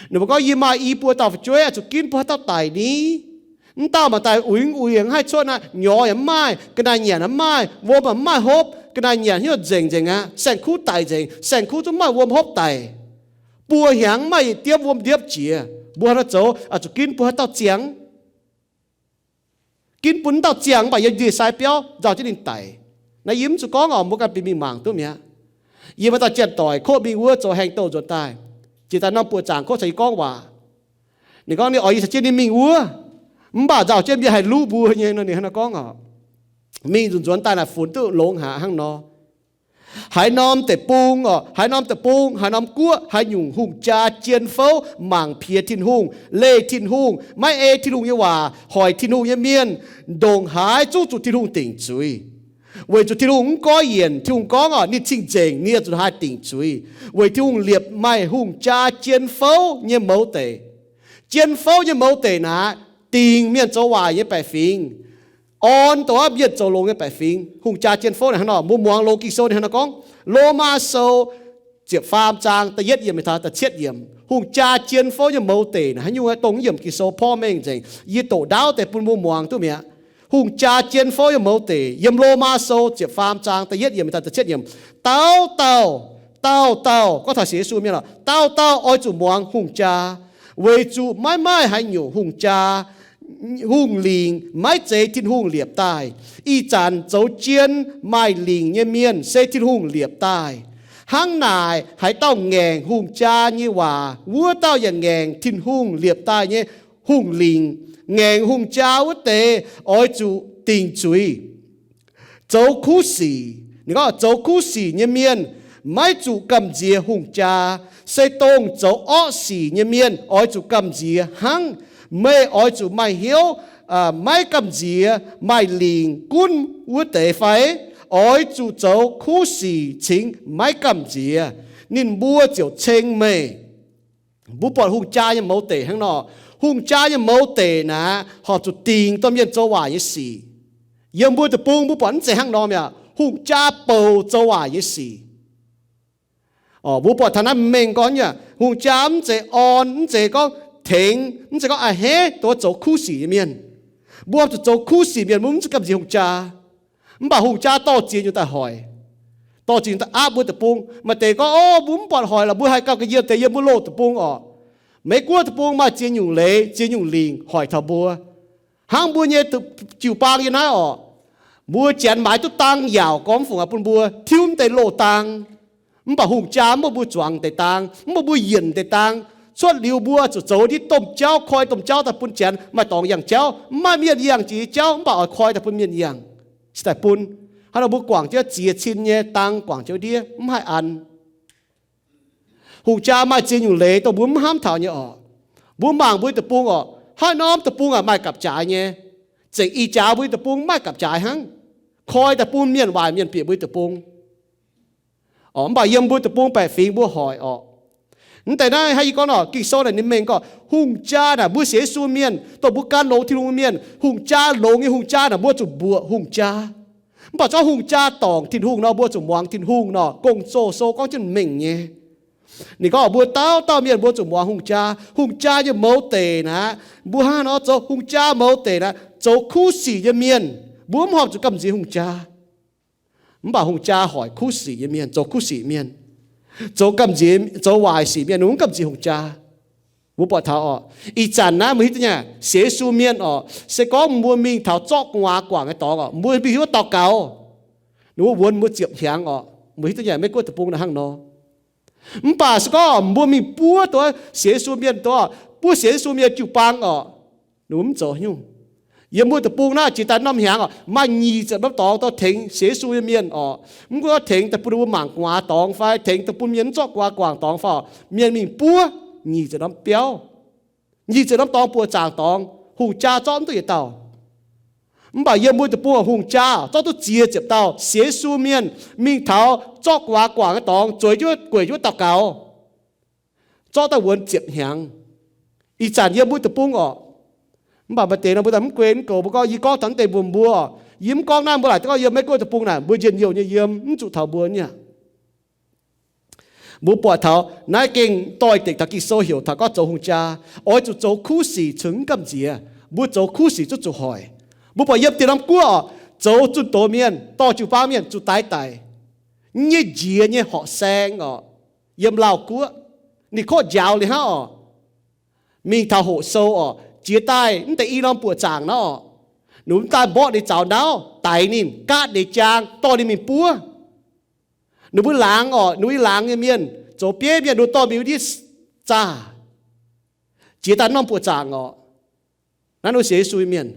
Ninh mbuo gorngv, yie maaih i buo dauh fu'jueiv, zuqc ginv bun haaix dauh daic ni? Mv dauh mangc daaih uix uix mv haih cuotv aqv, nyorx yaac mv maaih, ga'naaiv nyanc yaac mv maaih, wuom yaac mv maaih hopv, ga'naaiv nyanc hnyouv nzengc nzengc aqv, saeng-kuv daic nzengc, saeng-kuv zungv mv maaih wuom hopv daic. Buo hnyangx mv maaih diemv wuom ndiepv jiex, mbuo haaix nor zoux? Oix zuqc ginv bun haaix dauh ziangh? Ginv bun dauh ziangh mv baac yiem ndie-sai biauv nzauh jienv ninh daic. Naaiv yie mv zuqc gorngv oc, mbuo ganh bieqc mingh mangc duqv mi'aqv. Yie maaih dauh janx-doic kov mingh wuov zoux haengh douh nzuonx daaih, jiex daaih norm buoqc zaangc kov caux yie gorngv waac. Ninh gorngv ninh oix yie caux jienv ninh mingh wuov, mv baac nzauh jienv mbuo haih luv mbuo nyei nor, ninh hnangv naaiv gorngv oc. Mingh nzuonx nzuonx daaih naaic funx duqv longx haic hnangv nor. Haaix norm deic-bung oc, haaix norm deic-bung, haaix norm guoqv, haaix nyungc hungh jaa jien fouv mangc piex Tin-Hungh, leih Tin-Hungh, maiv ei Tin-Hungh nyei waac, hoic Tin-Hungh nyei mienh, ndongc haaix zungv zuqc Tin-Hungh dingc zuiz. Weic zuqc Tin-Hungh mv goiv yienc, Tin-Hungh gorngv oc, ninh cing-nzengc, ninh zuqc haih dingc zuiz. Weic Tin-Hungh liepc maaih hungh jaa jien fouv nyei mouz deic. Jien fouv nyei mouz deic naaic, dingc mienh zoux waaic nyei baeqc fingx, orn dongh wuov mienh zoux longx nyei baeqc fingx. Hungh jaa jien fouv naaic hnangv nor, mbuo muangx loz Ging-Sou ninh hnangv nor gorngv. Lomaa Sou ziepc faam zaang da'yietv yiemc taux da'cietv yiemc, hungh jaa jien fouv nyei mouz deic naaic haaix nyungc, dongh yiemc Ging-Sou porv mengh nzengc. Yie doqc ndaauv deix bun mbuo muangx duqv mi'aqv. Hungh jaa jien fouv nyei mouz deic yiem Lomaa Sou ziepc faam zaang da'yietv yiemc taux da'cietv yiemc. Dauh dauh, dauh dauh, gorngv taux sienx Yesu mienh oc, dauh dauh oix zuqc muangx hungh jaa, weic zuqc maiv maaih haaix nyungc hungh jaa, hungh lingc maiv zeiz Tin-Hungh liepc daaih. Ih zanc zoux jien maaih lingc nyei mienh se Tin-Hungh liepc daaih. Hnangv naaic, haaix dauh ngaengc hungh jaa nyei waac, wuov dauh yaac ngaengc Tin-Hungh liepc daaih nyei hungh lingc. Ngaengc hungh jaa wuov deix oix zuqc dingc zuiz. Zoux kuv sic, ninh gorngv zoux kuv sic nyei mienh maiv zuqc gamh nziex hungh jaa. Se dongh zoux orqv sic nyei mienh oix zuqc gamh nziex hnangv. Meih oix zuqc maaih hnyouv maiv gamh nziex maaih lingc gunv wuov deix fai? Oix zuqc zoux kuv sic cingx maiv gamh nziex, ninh mbuo ziouc ceng meih. Mbuo buatc hungh jaa nyei mouz deic hnangv nor. Hungh jaa nyei mouz deic naaic horpc zuqc dingc domh mienh zoux waaic nyei sic. Yiem mbuo deic-bung mbuo buatc mv zeiz hnangv nor mi'aqv. Hungh jaa bouc zoux waaic nyei sic. Mbuo buatc taux naaiv mengh gorngv nyei, hungh jaa mv zeiz orn, mv zeiz gorngv tengx, mv zeiz gorngv a'hneiv dongh zoux kuv sic nyei mienh. Mbuo zuqc zoux kuv sic mienh, mbuo mv zuqc gamh nziex hungh jaa. Mv baac hungh jaa dorh ziex nyungc daaih hoic, dorh ziex nyungc daaih aapv mbuo deic-bung. Maaih deix gorngv, o, mbuo mv buatc hoic lorqc, mbuo haih gauh ga'yie deix yiem mbuo loz deic-bung orqc. Meiv Guoqv deic-bung maaih ziex nyungc leiz, ziex nyungc lingc hoic taux mbuo. Hnangv mbuo nyei jiu-baang yiem naaiv orqc, mbuo janx maaiz duqv dang yaauc gormx fungc aqv bun mbuo tiuv deix loz-dang. Mv baac hungh jaa mv baac mbuo zuangx deix dang, mv baac mbuo yienc deix dang. Cuotv liuz mbuo zuqc zoux ndiev domh jauv, koi domh jauv daaih bun janx maaih dorngx yangh jauv. Mv maaih mienh yangh jiex nyei jauv, mv baac oix koi daaih bun mienh yangh, cingx daaih bun. Hnangv nor mbuo guangc jienv ziex cin nyei dang guangc jienv ndiev mv haih an. Hungh jaa maaih ziex nyungc leiz dongh mbuo mv hnamv taux nyei orqc. Mbuo mangc mbuo deic-bung orqc, haaix norm deic-bung aac maaih gapv-jaaix nyei. Zengc ih jaax mbuo deic-bung maaih gapv-jaaix hnangv. Koi daaih bun mienh waaic mienh bieqc mbuo deic-bung. Mv baac yiem mbuo deic-bung baeqc fingx mbuo hoic orqc. Mv deix naaiv hnangv yie gorngv nor, Ging-Sou naaic ninh mengh gorngv hungh jaa naaic mbuo sienx Yesu mienh, dongh mbuo gan longx Tin-Hungh mienh, hungh jaa longx nyei hungh jaa naaic mbuo zuqc mbuoqc hungh jaa. Mv baac zorqv hungh jaa dorngc Tin-Hungh nor, mbuo zuqc muangx Tin-Hungh nor, Gong-Zoh sou gorngv jienv mengh nyei. Ninh gorngv mbuo dauh dauh mienh mbuo zuqc muangx hungh jaa. Hungh jaa nyei mouz deic naaic, mbuo hnangv nor zoux hungh jaa mouz deic naaic, zoux kuv sic nyei mienh, mbuo mv horpc zuqc gamh nziex hungh jaa. Mv baac hungh jaa hoic kuv sic nyei mienh, zoux kuv sic mienh, zoux gamh nziex, zoux waaic sic mienh, ninh mv gamh nziex hungh jaa. Mbuo buatc taux orqc, ih zanc naaiv mbuo hiuv duqv nyei, sienx Yesu mienh orqc, se gorngv mbuo mingh taux zorqv gu'nguaaz guangc nyei dorngx orqc, mbuo mingh hiuv daux gaux, ninh mbuo wuonx mbuo ziepc hnyangx orqc. Mbuo hiuv duqv nyei, Meiv Guoqv deic-bung naaic hnangv nor. Mv baac se gorngv mbuo mingh buov dongh sienx Yesu mienh, dongh buov sienx Yesu mienh jiu-baang orqc, ninh mbuo mv zoux nyungc. Yiem mbuo deic-bung naaiv jiex daaih norm hnyangx orqc, maaih nyic ziepc norm dorngx dongh tengx sienx Yesu nyei mienh orqc. Mv gunv tengx daaih bun ninh mbuo mangc gu'nguaaz dorngx fai tengx daaih bun mienh mv zorqv gu'nguaaz guangc dorngx fai orqc, mienh mingh buov nyic ziepc norm biauv, nyic ziepc norm dorngx buoqc zaangc dorngx, hungh jaa zorqv mv duqv yietc dauh. Mv baac yiem mbuo deic-bung hungh jaa zorqv duqv ziex ziepc dauh sienx Yesu mienh mingh taux zorqv gu'nguaaz guangc nyei dorngx, zueiz jienv, gueic jienv daux gaux, zorqv daaih wuonx ziepc hnyangx. Ih zanc yiem mbuo deic-bung orqc. Mv baac maaih deix nor mbuo daaih mv guei mv goux, mbuo gorngv, yie gorngv taux naaiv deix mbuox mbuo orqc, yie mv gorngv naaiv, mbuo laaic gorngv yiem Meiv Guoqv deic-bung naaic mbuo njien-youh nyei yiem, mv zuqc taux mbuo nyei aqv. Mbuo buatc taux naaiv gengh doix-dekc taux Ging-Sou heuc taux gorngv zoux hungh jaa, oix zuqc zoux kuv sic cingx mv gamh nziex. Mbuo zoux kuv sic zuqc zuqc hoic. Mbuo buatc yiem dieh norm guoqv oc, zoux zunh doz mienh, dorh jiu-baang mienh zuqc daix daic. Nyei njiex nyei horqc saeng oc, yiem Laauh guoqv, ninh korqv njaaux liuz hnangv oc. Mingh taux hoqc sou oc, jiex daaih mv deix i norm buoqc zaangc nor oc, ninh mv daaih mborqv ninh zaux ndaauv, daix ninh, gaatv ninh jaang, dorh ninh mingh buov. Ninh mbuo laangz oc, ninh mbuo i laangz nyei mienh, zoux bieiv mienh, ninh mbuo dorh mingh wuov ndiev zaah. Jiex daaih norm buoqc zaangc oc. Naaiv ninh sienx Yesu nyei mienh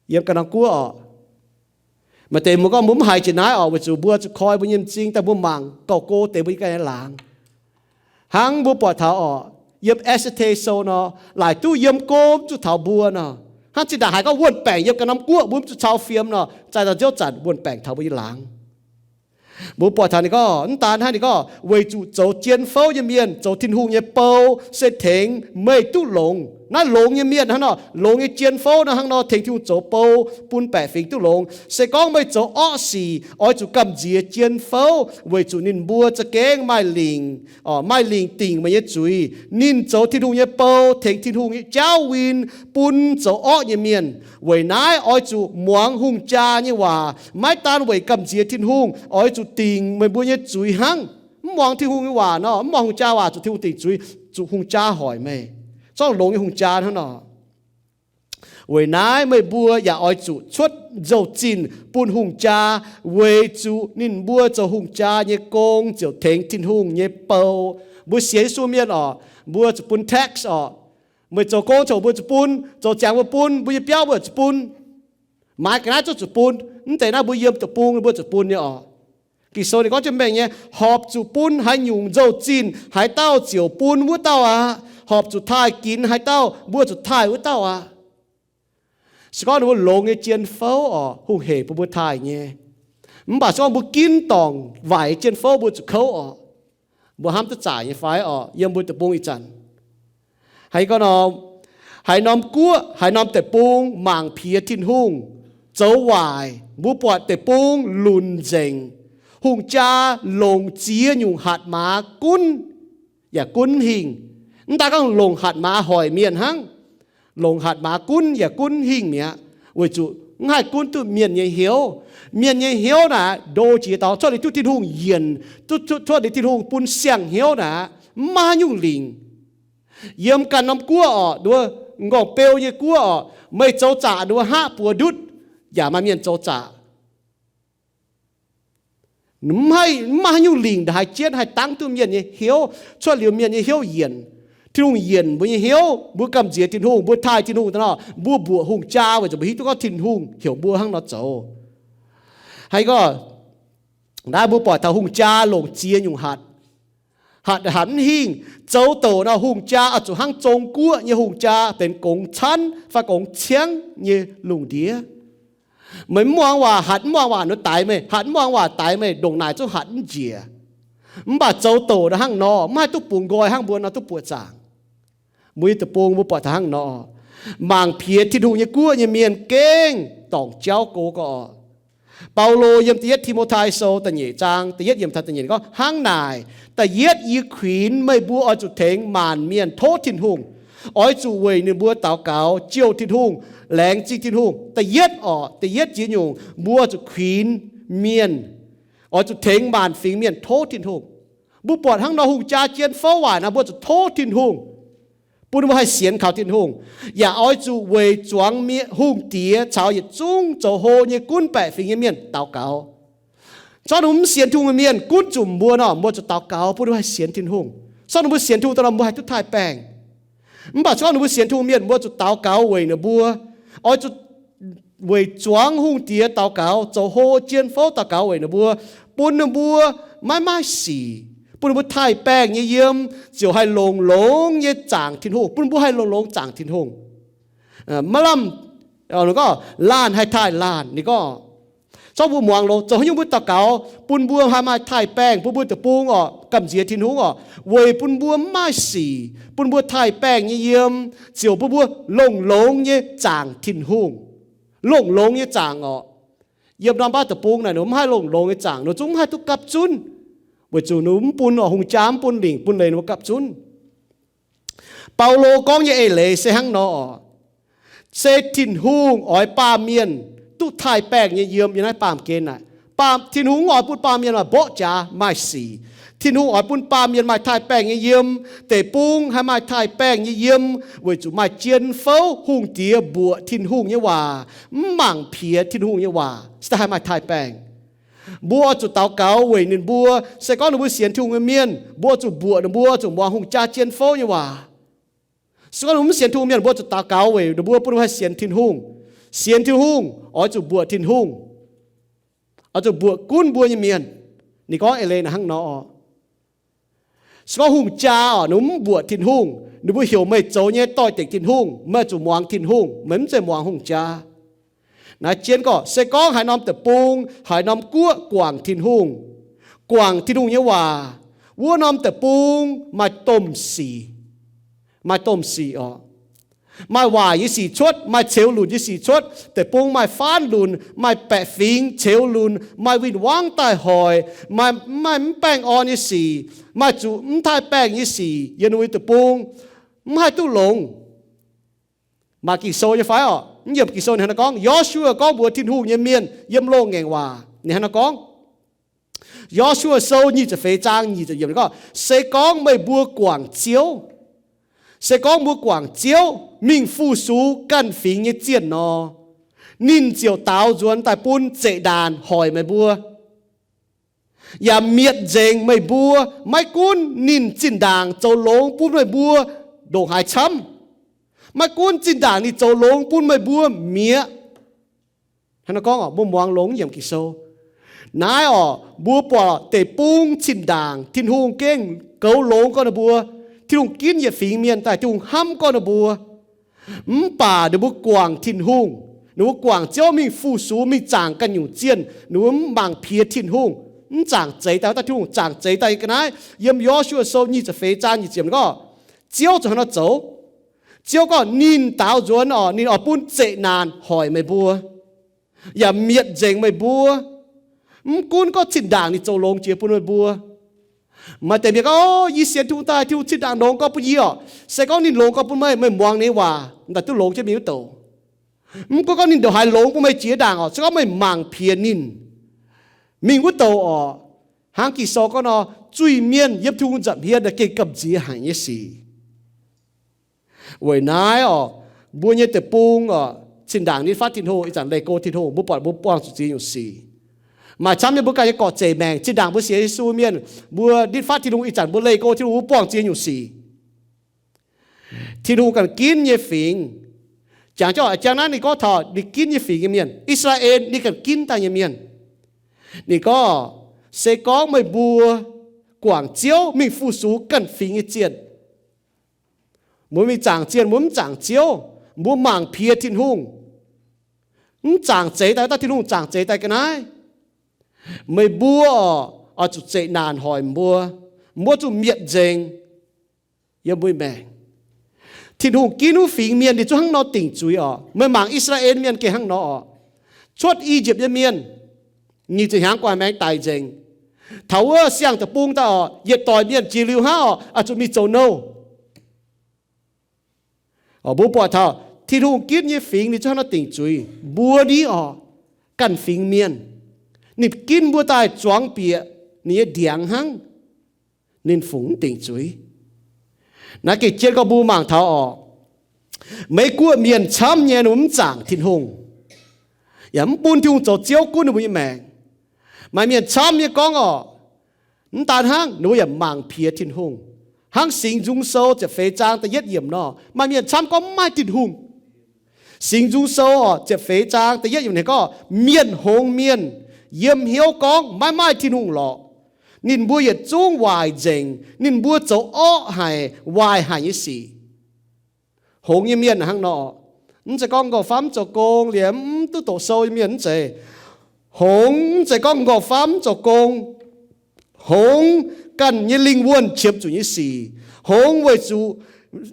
yiem ganh norm guoqv oc. Maaih deix mbuo gorngv mbuo mv haiz jiex naaiv oc, weic zuqc mbuo zuqc koi mbuo nyei m'zing daaih, mbuo mangc gauh go deix mbuo nyei ganh nyei laangz. Hnangv mbuo buatc taux oc, yiem Esther sou nor, laaic duqv yiem go mv zuqc taux mbuo nor. Hnangv zinh ndaangc haiz gorngv wuon-baengc yiem ganh norm guoqv, mbuo mv zuqc cau fiem nor, zaih daaih nziouv zanc wuon-baengc taux mbuo nyei laangz. Mbuo buatc taux ninh gorngv, mv daan hnangv, ninh gorngv, weic zuqc zoux jien fouv nyei mienh, zoux Tin-Hungh nyei bou, se tengx meih duqv longx. Naaiv longx nyei mienh hnangv nor, longx nyei jien fouv nor hnangv nor, tengx Tin-Hungh zoux bou bun baeqc fingx duqv longx. Se gorngv meih zoux orqv sic, oix zuqc gamh nziex jien fouv, weic zuqc ninh mbuo za'gengh maaih lingc, maaih lingc dingc meih nyei zuiz. Ninh zoux Tin-Hungh nyei bou, tengx Tin-Hungh nyei jauv win bun zoux orqv nyei mienh. Weic naaiv oix zuqc muangx hungh jaa nyei waac. Maiv daan weic gamh nziex Tin-Hungh, oix zuqc dingc meih mbuo nyei zuiz hnangv. Mv muangx Tin-Hungh nyei waac nor, mv muangx hungh jaa waac, zuqc Tin-Hungh dingc zuiz, zuqc hungh jaa hoic meih. Zorqv longx nyei hungh jaa hnangv nor. Weic naaiv meih mbuo yaac oix zuqc cuotv nzou-zinh bun hungh jaa, weic zuqc ninh mbuo zoux hungh jaa nyei gong ziouc tengx Tin-Hungh nyei bou. Mbuo sienx Yesu mienh oc, mbuo zuqc bun tax oc. Meih zoux gong ziouc mbuo zuqc bun, zoux ziangx mbuo bun, mbuo nyei biauv mbuo zuqc bun. Maaiz ga'naaiv zungv zuqc bun. Mv deix naaiv mbuo yiem deic-bung mbuo zuqc bun nyei oc. Ging-Sou ninh gorngv jienv mengh nyei, horpc zuqc bun haaix nyungc nzou-zinh, haaix dauh ziouc bun wuov dauh aqv. Horpc zuqc taaih ginx haaix dauh, mbuo zuqc taaih wuov dauh aqv. Se gorngv ninh mbuo longx nyei jien fouv oc, hungh hec bun mbuo taaih nyei. Mv baac se gorngv mbuo ginv dorngc waaic jien fouv, mbuo zuqc kouv oc. Mbuo hnamv duqv zaaic nyei fai oc, yiem mbuo deic-bung ih zanc? Haaix gorngv nor, haaix norm guoqv, haaix norm deic-bung mangc piex Tin-Hungh, zoux waaic, mbuo buatc deic-bung lunc nzengc. Hungh jaa longc ziex nyungc hatc maaz gunv yaac gunv hingh. Mv daan gorngv longc hatc maaz hoic mienh hnangv, longc hatc maaz gunv yaac gunv hingh mi'aqv, weic zuqc mv haih gunv duqv mienh nyei hnyouv. Mienh nyei hnyouv naaic ndo jiex dau, cuotv liuz duqv Tin-Hungh yienc, duqv, cuotv liuz Tin-Hungh bun siang-hnyouv naaic, mv maaih haaix nyungc lingc. Yiem ganh norm guoqv oc, nduov, m'nqorngv-beu nyei guoqv oc, meih zoux zaqc nduov hngaqv buoz ndutv, yaac maaih mienh zoux zaqc. Mv haih, mv maaih haaix nyungc lingc ndongc haaix jienv haih dangv duqv mienh nyei hnyouv, cuotv liuz mienh nyei hnyouv yienc. Tin-Hungh yienc mbuo nyei hnyouv, mbuo gamh nziex Tin-Hungh, mbuo taaih Tin-Hungh daaih nor, mbuo mbuoqc hungh jaa weic zuqc mbuo hiuv duqv gorngv Tin-Hungh heuc mbuo hnangv nor zoux. Haaix gorngv, naaiv mbuo buatc taux hungh jaa longc ziex nyungc hatc. Hatc, hatc mv hingh, zoux douc nor hungh jaa oix zuqc hnangv Zong-Guoqv nyei hungh jaa benx gongx canv fai gongx ciangv nyei lungh ndiev. Meih mv muangx waac, hatc mv muangx waac nor daix meih, hatc mv muangx waac daix meih, ndongc naaic zungv hatc mv njiec. Mv baac zoux douc nor hnangv nor, mv haih duqv bungx nqoi hnangv mbuo nor duqv buoqc zaangc. Mbuo nyei deic-bung mbuo buatc taux hnangv nor, mangc piex Tin-Hungh nyei guoqv nyei mienh gengh dorngc jauv go gau oc. Baulo yiem da'yietv Ti^mo^tai Sou da'nyeic zaang da'yietv yiemc taux da'nyeic gorngv, hnangv naaic, da'yietv yie kuinx meih mbuo oix zuqc tengx maanc mienh tov Tin-Hungh. Oix zuqc weic ninh mbuo daux gaux, jouh Tin-Hungh, laengz zingh Tin-Hungh. Da'yietv oc, da'yietv ziex nyungc, mbuo oix zuqc kuinx mienh, oix zuqc tengx maanc fingx mienh tov Tin-Hungh. Mbuo buatc hnangv nor hungh jaa jien fouv waaic nor, mbuo zuqc tov Tin-Hungh, bun mbuo haih sienx kaux Tin-Hungh. Yaac oix zuqc weic zuangx mienh, hungh diex caux yietc zungv zoux hlo nyei gunv baeqc fingx nyei mienh daux gaux. Zorqv ninh mbuo mv sienx Tin-Hungh nyei mienh gunv zunc mbuo nor, mbuo zuqc daux gaux bun ninh mbuo haih sienx Tin-Hungh. Zorqv ninh mbuo sienx Tin-Hungh daaih nor, mbuo haih duqv taaih baengh. Mv baac se gorngv ninh mbuo sienx Tin-Hungh mienh, mbuo zuqc daux gaux weic ninh mbuo. Oix zuqc weic zuangx hungh diex daux gaux, zoux hlo jien fouv daux gaux weic ninh mbuo, bun ninh mbuo maiv maaih sic, bun ninh mbuo taaih baengh nyei yiem, ziouc haih longx-longx nyei zaangc Tin-Hungh, bun ninh mbuo haih longx-longx zaangc Tin-Hungh. Maiv lamh, ninh gorngv laanh haih taaih laanh, ninh gorngv, zorqv mbuo muangx loz, zoux haaix nyungc mbuo daux gaux bun mbuo haih maaih taaih baengh, bun mbuo deic-bung oc gamh nziex Tin-Hungh oc, weic bun mbuo mv maaih sic, bun mbuo taaih baengh nyei yiem, ziouc bun mbuo longx-longx nyei zaangc Tin-Hungh. Longx-longx nyei zaangc oc. Yiem norm baav deic-bung naaic ninh mbuo mv haih longx-longx nyei zaangc, ninh zungv mv haih duqv gapv zunv, weic zuqc ninh mv bun oc, hungh jaa mv bun lingc bun leiz ninh mbuo gapv zunv. Baulo gorngv nyei eix leiz se hnangv nor oc. Se Tin-Hungh oix baamh mienh duqv taaih-baengh nyei yiem yiem naaiv baamh gen naaic. Tin-Hungh mv oix bun baamh mienh maaih mborqv jaax maaih sic. Tin-Hungh oix bun baamh mienh maaih taaih-baengh nyei yiem. Deic-bung haih maaih taaih-baengh nyei yiem weic zuqc maaih jien fouv hungh diex mbuoqc Tin-Hungh nyei waac, mv mangc piex Tin-Hungh nyei waac, se daaih haih maaih taaih-baengh. Mbuo oix zuqc daux gaux weic ninh mbuo. Se gorngv ninh mbuo sienx Tin-Hungh nyei mienh, mbuo oix zuqc mbuoqc ninh mbuo, zuqc muangx hungh jaa jien fouv nyei waac. Se gorngv ninh mbuo mv sienx Tin-Hungh mienh, mbuo zuqc daux gaux weic ninh mbuo, bun ninh mbuo haih sienx Tin-Hungh. Sienx Tin-Hungh oix zuqc mbuoqc Tin-Hungh, oix zuqc mbuoqc gunv mbuo nyei mienh. Ninh gorngv eix leiz naaic hnangv nor oc. Se gorngv hungh jaa oc, ninh mbuo mv mbuoqc Tin-Hungh, ninh mbuo heuc meih zoux nyei doix-dekc Tin-Hungh, meih zuqc muangx Tin-Hungh, meih mv zeiz muangx hungh jaa. Naaiv jienv gorngv, se gorngv haaix norm deic-bung, haaix norm guoqv guangc Tin-Hungh, guangc Tin-Hungh nyei waac, wuov norm deic-bung maaih domh sic, maaih domh sic oc. Maaih waaic nyei sic cuotv, maaih ceux lunc nyei sic cuotv. Deic-bung maaih faanv lunc, maaih baeqc fingx ceux lunc, maaih win-wangv daaih hoic, maaih mv baengh orn nyei sic, maaih zuqc mv taaih-baengh nyei sic yiem ninh mbuo deic-bung, mv haih duqv longx. Maaih Ging-Sou nyei fai oc? Mv yiem Ging-Sou ninh hnangv naaiv gorngv. Yo^su^waa gorngv mbuox Tin-Hungh nyei mienh yiem loz-ngaengc waac, ninh hnangv naaiv gorngv. Yo^su^waa Sou nyic ziepc feix zaang nyic ziepc yiemc gorngv, se gorngv meih mbuo guangc Ziouv, se gorngv mbuo guangc Ziouv mingh fu-sux ganh fingx nyei zienh nor, ninh ziouc daaux nzuonx daaih bun zeqc ndaanc hoic meih mbuo, yaac mietc nzengc meih mbuo. Maiv gunv ninh zinh ndaangc zoux longx bun meih mbuo ndongc haaix camv, maiv gunv zinh ndaangc ninh zoux longx bun meih mbuo mi'aqv. Hnangv naaiv gorngv oc, mbuo muangx longx yiem Ging-Sou. Naaiv oc, mbuo buatc deic-bung zinh ndaangc Tin-Hungh gengh goux longx gorngv ninh mbuo. Tin-Hungh ginv yietc fingx mienh daaih, Tin-Hungh hnamv gorngv ninh mbuo. Mv baac ninh mbuo guangc Tin-Hungh, ninh mbuo guangc Ziouv mingh fu-sux, mingh zaangc ganh nyungc zienh, ninh mbuo mv mangc piex Tin-Hungh, mv zaangc zeix daaih wuov dauh Tin-Hungh, zaangc zeix daaih ga'naaiv. Yiem Yo^su^waa Sou nyic ziepc feix zaang nyic ziepc gorngv, Ziouv zuqc hnangv nor zoux. Ziouv gorngv ninh daaux nzuonx oc, ninh oix bun zeqc naanc hoic meih mbuo, yaac mietc nzengc meih mbuo. Mv gunv gorngv zinh ndaangc ninh zoux longx jiex bun meih mbuo. Maaih deix mienh gorngv, o, yie sienx Tin-Hungh daaih, Tin-Hungh zinh ndaangc longx gorngv bun yie oc. Se gorngv ninh longx gorngv bun meih, meih muangx ninh nyei waac, daaih duqv longx jienv mingh wuov douc. Mv gunv gorngv ninh ndongc haaix longx bun meih jiex ndaangc oc, se gorngv meih mangc piex ninh, mingh wuov douc oc, hnangv Ging-Sou gorngv nor, zuiz-mienh yiem Tin-Hungh nza'hmien naaic gengh gamh nziex haic nyei sic. Weic naaiv oc, mbuo nyei deic-bung oc, zinh ndaangc nitv fatv Tin-Hungh, ih zanc leih go Tin-Hungh, mbuo buatc mbuo buangh zuqc ziex nyungc sic. Maaih camv nyei mbuo ganh nyei gorqv-zeic maengc, zinh ndaangc mbuo sienx Yesu mienh, mbuo nitv fatv Tin-Hungh, ih zanc mbuo leih go Tin-Hungh, mbuo buangh ziex nyungc sic. Tin-Hungh ganh ginv nyei fingx. Jangx jienv oc, jangx naaiv ninh gorngv taux ninh ginv nyei fingx nyei mienh, I^saa^laa^en ninh ganh ginv daaih nyei mienh. Ninh gorngv, se gorngv meih mbuo guangc Ziouv mingh fu-sux ganh fingx nyei zienh, mbuo mingh zaangc zienh, mbuo mv zaangc Ziouv, mbuo mangc piex Tin-Hungh, mv zaangc zeix daaih wuov dauh Tin-Hungh, zaangc zeix daaih ga'naaiv, meih mbuo oix zuqc zeqc naanc hoic mbuo, mbuo zuqc mietc nzengc yiem mbuo nyei maengc. Tin-Hungh ginv wuov fingx mienh ninh zungv hnangv nor dingc zuiz oc. Meih mangc I^saa^laa^en mienh gengh hnangv nor oc. Cuotv I^yipv nyei mienh, nyic ziepc hnyangx gu'nguaaic maengx daic nzengc. Taux wuov siang-deic-bung daaih oc, yietc doic mienh jiex liuz hnangv oc, oix zuqc mingh zoux nouh. Mbuo buatc taux Tin-Hungh ginv nyei fingx ninh zungv hnangv nor dingc zuiz. Mbuo ni oc, ganh fingx mienh, ninh ginv mbuo daaih zuangx bieqc ninh nyei ndiangx hnangv, ninh fungc mv dingc zuiz. Naaiv gengh jienv gorngv mbuo mangc taux oc, Meiv-Guoqv mienh camv nyei ninh mbuo mv zaangc Tin-Hungh, yaac mv bun Tin-Hungh zoux Ziouv gunv ninh mbuo nyei maengc. Maaih mienh camv nyei gorngv oc, mv daan hnangv, ninh mbuo yaac mangc piex Tin-Hungh, hnangv Singx Nzung Sou ziepc feix zaang da'yietv yiemc nor. Maaih mienh camv gorngv mv maaih Tin-Hungh. Singx Nzung Sou oc, ziepc feix zaang da'yietv yiemc ninh gorngv, mienh hngongx mienh yiem hnyouv gorngv maiv maaih Tin-Hungh lorqc. Ninh mbuo yietc zungv waaic nzengc. Ninh mbuo zoux orqv haic, waaic haic nyei sic. Hngongx nyei mienh hnangv nor, mv zeiz gorngv nqorngv-famv mv zoux gong liemh mv duqv doqc sou nyei mienh mv zeiz. Hngongx mv zeiz gorngv nqorngv-famv mv zoux gong. Hngongx ganh nyei lingh wuonh qiemx zuqc nyei sic. Hngongx weic zuqc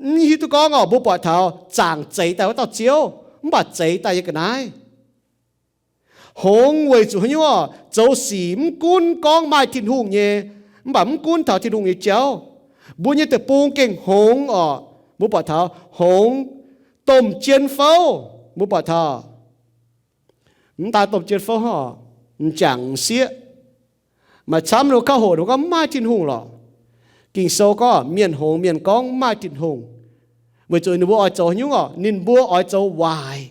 mv hiuv duqv gorngv oc, mbuo buatc taux zaangc zeix daaih wuov dauh Ziouv, mv baac zeix daaih yiem ga'naaiv. Hngongx weic zuqc haaix nyungc oc, zoux sic mv gunv gorngv maaih Tin-Hungh nyei, mv baac mv gunv taux Tin-Hungh nyei jauv. Mbuo nyei deic-bung gengh hngongx oc, mbuo buatc taux hngongx, domh jien fouv, Mbuo buatc taux mv daan domh jien fouv hnangv, m'jangc m'sieqv, maaih camv ninh mbuo kouv hoqc ninh mbuo gorngv mv maaih Tin-Hungh lorqc. Ging-Sou gorngv mienh hngongx mienh gorngv mv maaih Tin-Hungh, weic zuqc ninh mbuo oix zoux haaix nyungc orqc? Ninh mbuo oix zoux waaic.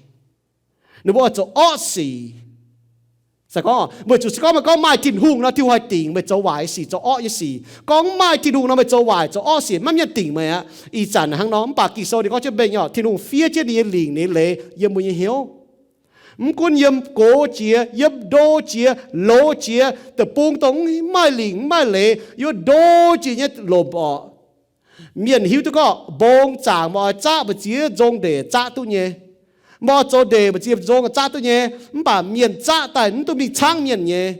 Ninh mbuo oix zoux orqv sic. Weic zuqc se gorngv meih gorngv maaih Tin-Hungh nor, Tin-Hungh haih dingc meih zoux waaic nyei sic, zoux orqv nyei sic. Gorngv mv maaih Tin-Hungh nor, meih zoux waaic zoux orqv sic maiv maaih mienh dingc meih aqv. Ih zanc hnangv nor, mv baac Ging-Sou ninh gorngv jienv mengh orqc, Tin-Hungh fiev jienv ninh nyei lingc ninh nyei leiz yiem mbuo nyei hnyouv. Mv gunv yiem gox jiex, yiem ndo jiex, loz jiex, deic-bung dongh mv maaih lingc mv maaih leiz, yiem ndo jiex nyei lomc orqc, mienh hiuv duqv gorngv mbong zaangc meih oix zaqv mbu'ziex nzong ndeic zaqv duqv nyei. Meih oix zoux ndeic mbu'ziex nzong zaqv duqv nyei. Mv baac mienh zaqv daaih mv duqv mingh caangv mienh nyei.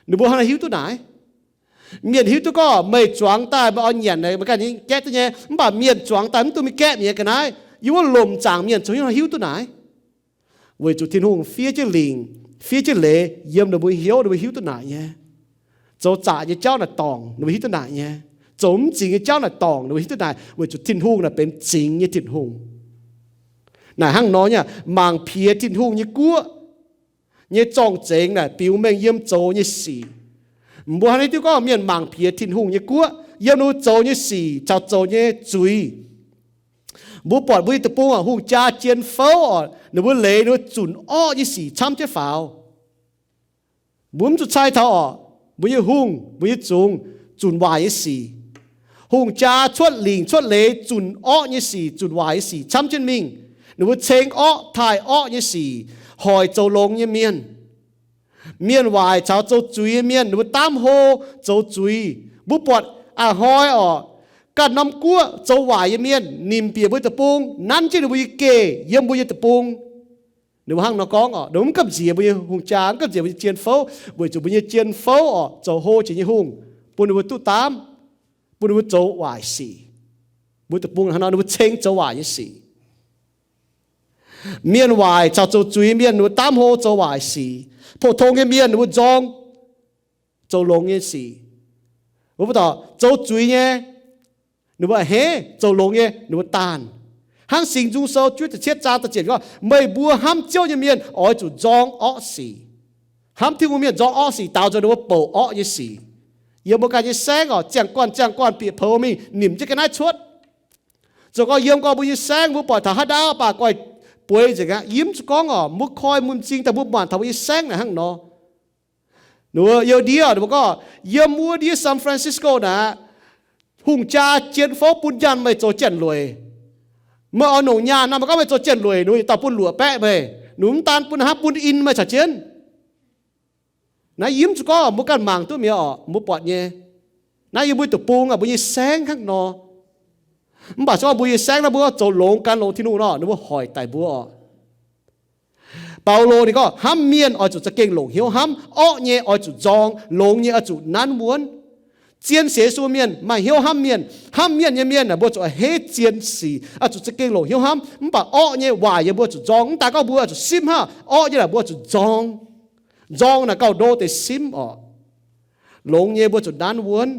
Ninh mbuo hnangv naaiv hiuv duqv naaic. Mienh hiuv duqv gorngv meih zuangx daaih meih oix nyanc meih ganh nyei gaeqv duqv nyei. Mv baac mienh zuangx daaih mv duqv mingh gaeqv mienh nyei ga'naaiv. Yiem wuov lomc zaangc mienh zoux haaix hiuv duqv naaic? Weic zuqc Tin-Hungh fiev jienv lingc, fiev jienv leiz yiem ninh mbuo hnyouv, ninh mbuo hiuv duqv naaic nyei. Zoux zaqc nyei jauv naaic dorngc ninh mbuo hiuv duqv naaic nyei. Zoux mv zingx nyei jauv naaic dorngc ninh mbuo hiuv duqv naaic, weic zuqc Tin-Hungh naaic benx zingx nyei Tin-Hungh. Naaic hnangv nor nyei, mangc piex Tin-Hungh nyei guoqv nyei zorng-zengx naaic biux mengh yiem zoux nyei sic. Mbuo hnangv naaiv diuv gorngv mienh mangc piex Tin-Hungh nyei guoqv yiem ninh mbuo zoux nyei sic caux zoux nyei zuiz. Mbuo buatc mbuo nyei deic-bung orqc, hungh jaa jien fouv orqc, ninh mbuo leiz ninh mbuo zunc orqv nyei sic camv jienv faaux. Mbuo mv zuqc cai taux orqc, mbuo nyei hungh, mbuo nyei zungx zunc waaic nyei sic. Hungh jaa cuotv lingc cuotv leiz zunc orqv nyei sic, zunc waaic nyei sic camv jienv mingh. Ninh mbuo ceng orqv taaih orqv nyei sic, hoic zoux longx nyei mienh. Mienh waaic caux zoux zuiz nyei mienh, ninh mbuo daamv hlo zoux zuiz. Mbuo buatc a'hnoi orqc, ganh norm guoqv zoux waaic nyei mienh nimc bieqc mbuo nyei deic-bung, nanv jienv ninh mbuo nyei geh yiem mbuo nyei deic-bung. Ninh mbuo hnangv nor gorngv orqc, ninh mbuo mv gamh nziex mbuo nyei hungh jaa, mv gamh nziex mbuo nyei jien fouv, weic zuqc mbuo nyei jien fouv orqc zoux hlo jiex nyei hungh, bun ninh mbuo duqv daamv, bun ninh mbuo zoux waaic sic. Mbuo deic-bung hnangv nor ninh mbuo ceng zoux waaic nyei sic. Mienh waaic caux zoux zuiz mienh ninh mbuo daamv hlo zoux waaic sic. Pou-tong nyei mienh ninh mbuo nzorng zoux longx nyei sic. Mbuo buatc zoux zuiz nyei, ninh mbuo a'hneiv, zoux longx nyei ninh mbuo daanh. Hnangv Singx Nzung Sou juov ziepc cietv zaang da'ziepc yiemc gorngv, meih mbuo hnamv Ziouv nyei mienh oix zuqc nzorng orqv sic. Hnamv Tin-Hungh mienh nzorng orqv sic daaux nzengc ninh mbuo bouc orqv nyei sic. Yiem mbuo ganh nyei saengv orqc, ziangh guanh ziangh guanh bieqc poux mingh nimc jienv ga'naaiv cuotv. Zoux gau yiem gau mbuo nyei saengv mbuo buatc taux haaix ndaauv baac guaih bueix nzengc aqv. Yie mv zuqc gorngv orqc, mbuo koi mun m'zing daaih mbuo muangx taux mbuo nyei saengv naaic hnangv nor. Ninh mbuo youh ndiev ninh mbuo gorngv, yiem wuov ndiev San Francisco naaic, hungh jaa jien fouv bun nyaanh meih zoux janx-lueic. Meih oix longc nyaanh nor, meih gorngv meih zoux janx-lueic, ninh mbuo yietc dauh bun luoqc baeqv meih. Ninh mbuo mv daan bun hnangv, bun in meih caux jienv. Naaiv yie mv zuqc gorngv mbuo ganh mangc duqv mi'aqv orqc, mbuo buatc nyei. Naaiv yiem mbuo deic-bung aqv, mbuo nyei saengv hnangv nor. Mv baac se gorngv mbuo nyei saengv naaiv mbuo zoux longx gan longx Tin-Hungh nor, ninh mbuo hoic daic mbuo orqc. Baulo ninh gorngv hnamv mienh oix zuqc za'gengh longc hnyouv hnamv, orqv nyei oix zuqc nzorng, longx nyei oix zuqc nanv wuonv. Zien sienx Yesu mienh maaih hnyouv hnamv mienh. Hnamv mienh nyei mienh aah, mbuo zuqc a'hneiv zien sic, oix zuqc za'gengh longc hnyouv hnamv. Mv baac orqv nyei waaic nyei mbuo zuqc nzorng. Mv daaih gorngv mbuo zuqc simv hnangv, orqv nyei naaic mbuo zuqc nzorng. Nzorng naaic gauh ndo deix simv orqc. Longx nyei mbuo zuqc nanv wuonv.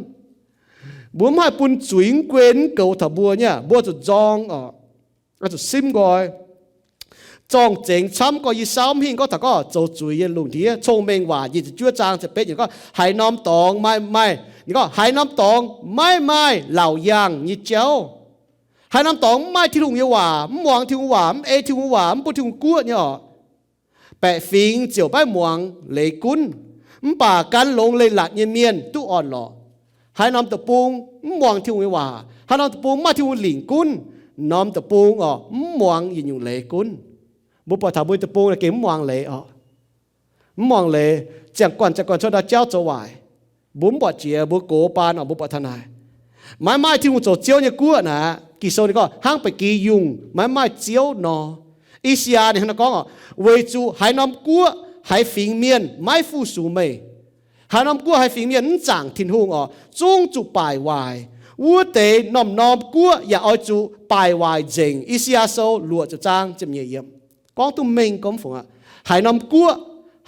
Mbuo mv haih bun zuiz mv guen mv goux taux mbuo nyei, mbuo zuqc nzorng orqc, zuqc simv nqoi. Zorng-zengx camv gorx, yie saauv mv hingh gorngv taux gorngv zoux zuiz nyei lungh ndiev. Cong-Mengh Waac nyic ziepc juov zaang ziepc betv yiemc gorngv, haaix norm dorngx maaih, maaih, ninh gorngv haaix norm dorngx maiv maaih laauc yaangh nyei jauv. Haaix norm dorngx mv maaih Tin-Hungh nyei waac, mv muangx Tin-Hungh waac, mv ei Tin-Hungh waac, mv bun Tin-Hungh guoqv nyei orqc, baeqc fingx ziouc maiv muangx leiz gunv. Mv baac gan longx leiz-latc nyei mienh duqv orn-lorqc. Haaix norm deic-bung mv muangx Tin-Hungh nyei waac, haaix norm deic-bung mv maaih Tin-Hungh lingc gunv, norm deic-bung orqc mv muangx yietc nyungc leiz gunv. Mbuo buatc taux mbuo deic-bung gengh mv muangx leiz orqc. Mv muangx leiz, ziangh guanh ziangh guanh cuotv ndau jauv zoux waaic. Mbuo mv buatc jiex, mbuo gox baan orqc, mbuo buatc taux naaic. Maiv maaih Tin-Hungh zoux Ziouv nyei guoqv naaic, Ging-Sou ninh gorngv hnangv ba'gi yungh maiv maaih Ziouv nor. I^saa^yaa ninh hnangv naaiv gorngv orqc, weic zuqc haaix norm guoqv haaix fingx mienh maiv fu-sux meih, haaix norm guoqv haaix fingx mienh mv zaangc Tin-Hungh orqc, zungv zuqc baaic waaic. Wuov deix norm-norm guoqv yaac oix zuqc baaic waaic nzengc. I^saa^yaa Sou luoqc ziepc zaang ziepc nyeic yiemc gorngv duqv mengh gormx fungx aqv. Haaix norm guoqv,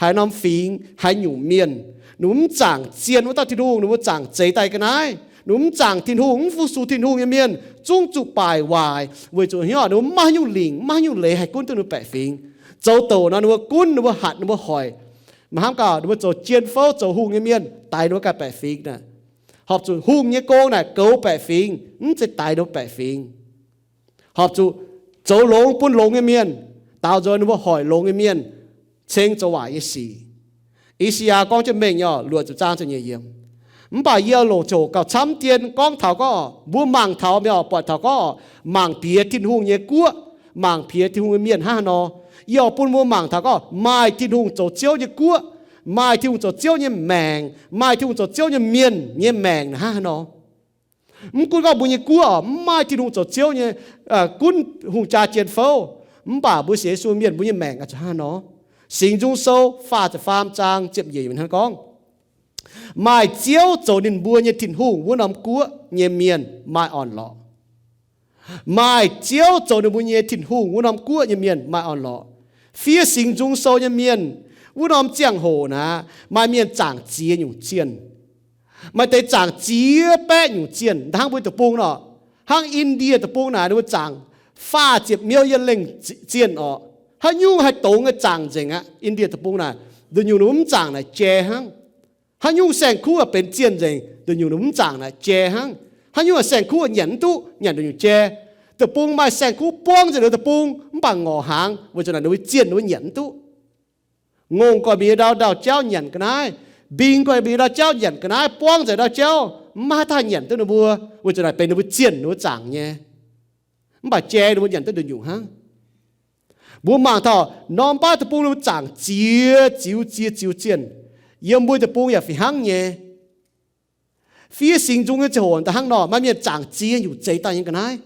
haaix norm fingx, haaix nyungc mienh, ninh mbuo mv zaangc zien wuov dauh Tin-Hungh, ninh mbuo zaangc zeix daaih ga'naaiv, Ninh mbuo mv zaangc Tin-Hungh, mv fu-sux Tin-Hungh nyei mienh zungv zuqc baaic waaic, weic zuqc hnyouv ninh mbuo mv maaih haaix nyungc lingc, mv maaih haaix nyungc leiz haih gunv duqv ninh mbuo baeqc fingx. Zoux douc nor ninh mbuo gunv, ninh mbuo hatc, ninh mbuo hoic. Mv hnamv gaax ninh mbuo zoux jien fouv zoux hungh nyei mienh daix ninh mbuo ganh baeqc fingx naaic. Horpc zuqc hungh nyei gong naaic goux baeqc fingx, mv zeiz daix ninh mbuo baeqc fingx. Horpc zuqc zoux longx bun longx nyei mienh, daaux nzuonx ninh mbuo hoic longx nyei mienh, ceng zoux waaic nyei sic. I^saa^yaa gorngv jienv mengh nyei, luoqc ziepc zaang ziepc nyeic yiemc. Mv baac yie longc ziangh hoc gauh camv dien gorngv taux gorngv, mbuo mangc taux mi'aqv, buatc taux gorngv, mangc piex Tin-Hungh nyei guoqv, mangc piex Tin-Hungh nyei mienh hnangv haaix nor. Yie oix bun mbuo mangc taux gorngv maaih Tin-Hungh zoux Ziouv nyei guoqv, maaih Tin-Hungh zoux Ziouv nyei maengc, maaih Tin-Hungh zoux Ziouv nyei mienh nyei maengc hnangv haaix nor. Mv gunv gorngv mbuo nyei guoqv mv maaih Tin-Hungh zoux Ziouv nyei, gunv hungh jaa jien fouv, mv baac mbuo sienx Yesu mienh mbuo nyei maengc oix zuqc hnangv haaix nor. Singx Nzung Sou faah ziepc faam zaang ziepc nyeic yiemc hnangv gorngv, maaih Ziouv zoux ninh mbuo nyei Tin-Hungh wuov norm guoqv nyei mienh maaih orn-lorqc. Maaih Ziouv zoux ninh mbuo nyei Tin-Hungh wuov norm guoqv nyei mienh maaih orn-lorqc. Fiev Singx Nzung Sou nyei mienh, wuov norm ziangh hoc naaic maaih mienh zaangc ziex nyungc zienh. Maaih deix zaangc ziex baeqv nyungc zienh, hnangv mbuo deic-bung nor, hnangv Indie deic-bung naaic ninh mbuo zaangc faah ziepc million lengh zienh orqc. Haaix nyungc haih dongz nyei zaangc nzengc aqv. Indie deic-bung naaic, nduqc nyungc ninh mbuo mv zaangc naaic jai hnangv. Haaix nyungc saeng-kuv benx zienh nzengc, nduqc nyungc ninh mbuo mv zaangc naaic jai hnangv. Haaix nyungc saeng-kuv nyanc mv duqv, nyanc nduqc nyungc jai. Deic-bung maaih saeng-kuv buangv nzengc ninh deic-bung mv baac ngorc hnaangx, weic zuqc naaic ninh mbuo zienh ninh mbuo nyanc mv duqv. Ngongh gorqv-mienh ndau ndau jauv nyanc ga'naaiv, mbing gorqv-mienh ndau jauv nyanc ga'naaiv, buangv nzengc ndau jauv mv maaih haaix dauh nyanc duqv ninh mbuo, weic zuqc naaic benx ninh mbuo zienh ninh mbuo zaangc nyei. Mv baac jai ninh mbuo nyanc duqv nduqc nyungc hnangv. Mbuo mangc taux norm baav deic-bung ninh mbuo zaangc ziex ziux ziex ziux zienh, yiem mbuo deic-bung yaac fih hnangv nyei. Fiev Singx Nzung nyei ziangh hoc daaih hnangv nor, maaih mienh zaangc ziex nyungc zeix daaih nyei ga'naaiv.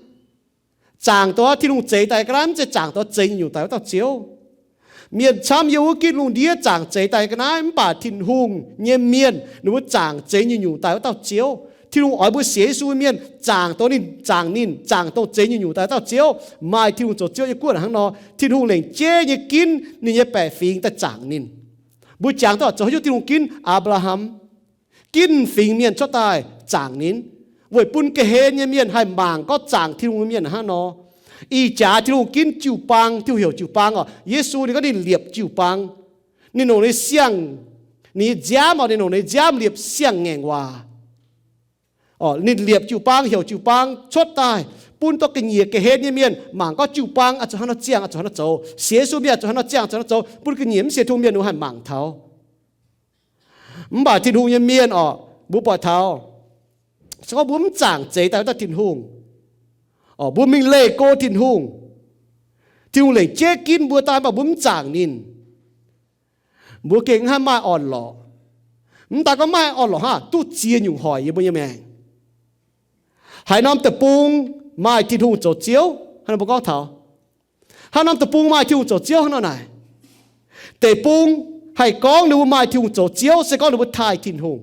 Zaangc dongh Tin-Hungh zeix daaih ga'naaiv mv zeiz zaangc dongh zeix nyungc daaih wuov dauh Ziouv. Mienh camv yiem wuov gitv lungh ndiev zaangc zeix daaih ga'naaiv, mv baac Tin-Hungh nyei mienh ninh mbuo zaangc zeix nyungc-nyungc daaih wuov dauh Ziouv. Tin-Hungh oix mbuo sienx Yesu mienh zaangc dongh ninh, zaangc ninh, zaangc dongh zeix nyungc-nyungc daaih wuov dauh Ziouv. Maaih Tin-Hungh zoux Ziouv nyei guoqv hnangv nor, Tin-Hungh lengc jeiv nyei ginv ninh nyei baeqc fingx daaih zaangc ninh. Mbuo jangx duqv zoux haaix nyungc Tin-Hungh ginv Apc^laa^ham, ginv fingx mienh cuotv daaih zaangc ninh, weic bun ga'hlen nyei mienh haih mangc gorngv zaangc Tin-Hungh nyei mienh hnangv nor. Ih jaax Tin-Hungh ginv jiu-baang, Tin-Hungh heuc jiu-baang orqc. Yesu ninh gorngv ninh liepc jiu-baang. Ninh longc ninh siang, ninh nyei nziaamv orqc, ninh longc ninh nziaamv liepc siang-ngaengc waac. Ninh liepc jiu-baang, heuc jiu-baang cuotv daaih, bun duqv ga'nyiec ga'hlen nyei mienh mangc gorngv jiu-baang oix zuqc hnangv nor ziangh, oix zuqc hnangv nor zoux. Sienx Yesu mienh oix zuqc hnangv nor ziangh, oix zuqc hnangv nor zoux, bun ga'nyiec mv sienx Tin-Hungh mienh ninh mbuo haih mangc taux. Mv baac Tin-Hungh nyei mienh orqc, mbuo buatc taux, se gorngv mbuo mv zaangc zeix daaih wuov dauh Tin-Hungh, mbuo mingh leih go Tin-Hungh, Tin-Hungh lengc jeiv ginv mbuo daaih, mv baac mbuo mv zaangc ninh, mbuo gengh mv haih maaih orn-lorqc. Mv daaih gorngv maaih orn-lorqc hnangv, duqv ziex nyungc hoic yiem mbuo nyei maengc. Haaix norm deic-bung maaih Tin-Hungh zoux Ziouv, hnangv nor mbuo gorngv taux, haaix norm deic-bung maaih Tin-Hungh zoux Ziouv hnangv nor naaic. Deic-bung haih gorngv ninh mbuo maaih Tin-Hungh zoux Ziouv se gorngv ninh mbuo taaih Tin-Hungh.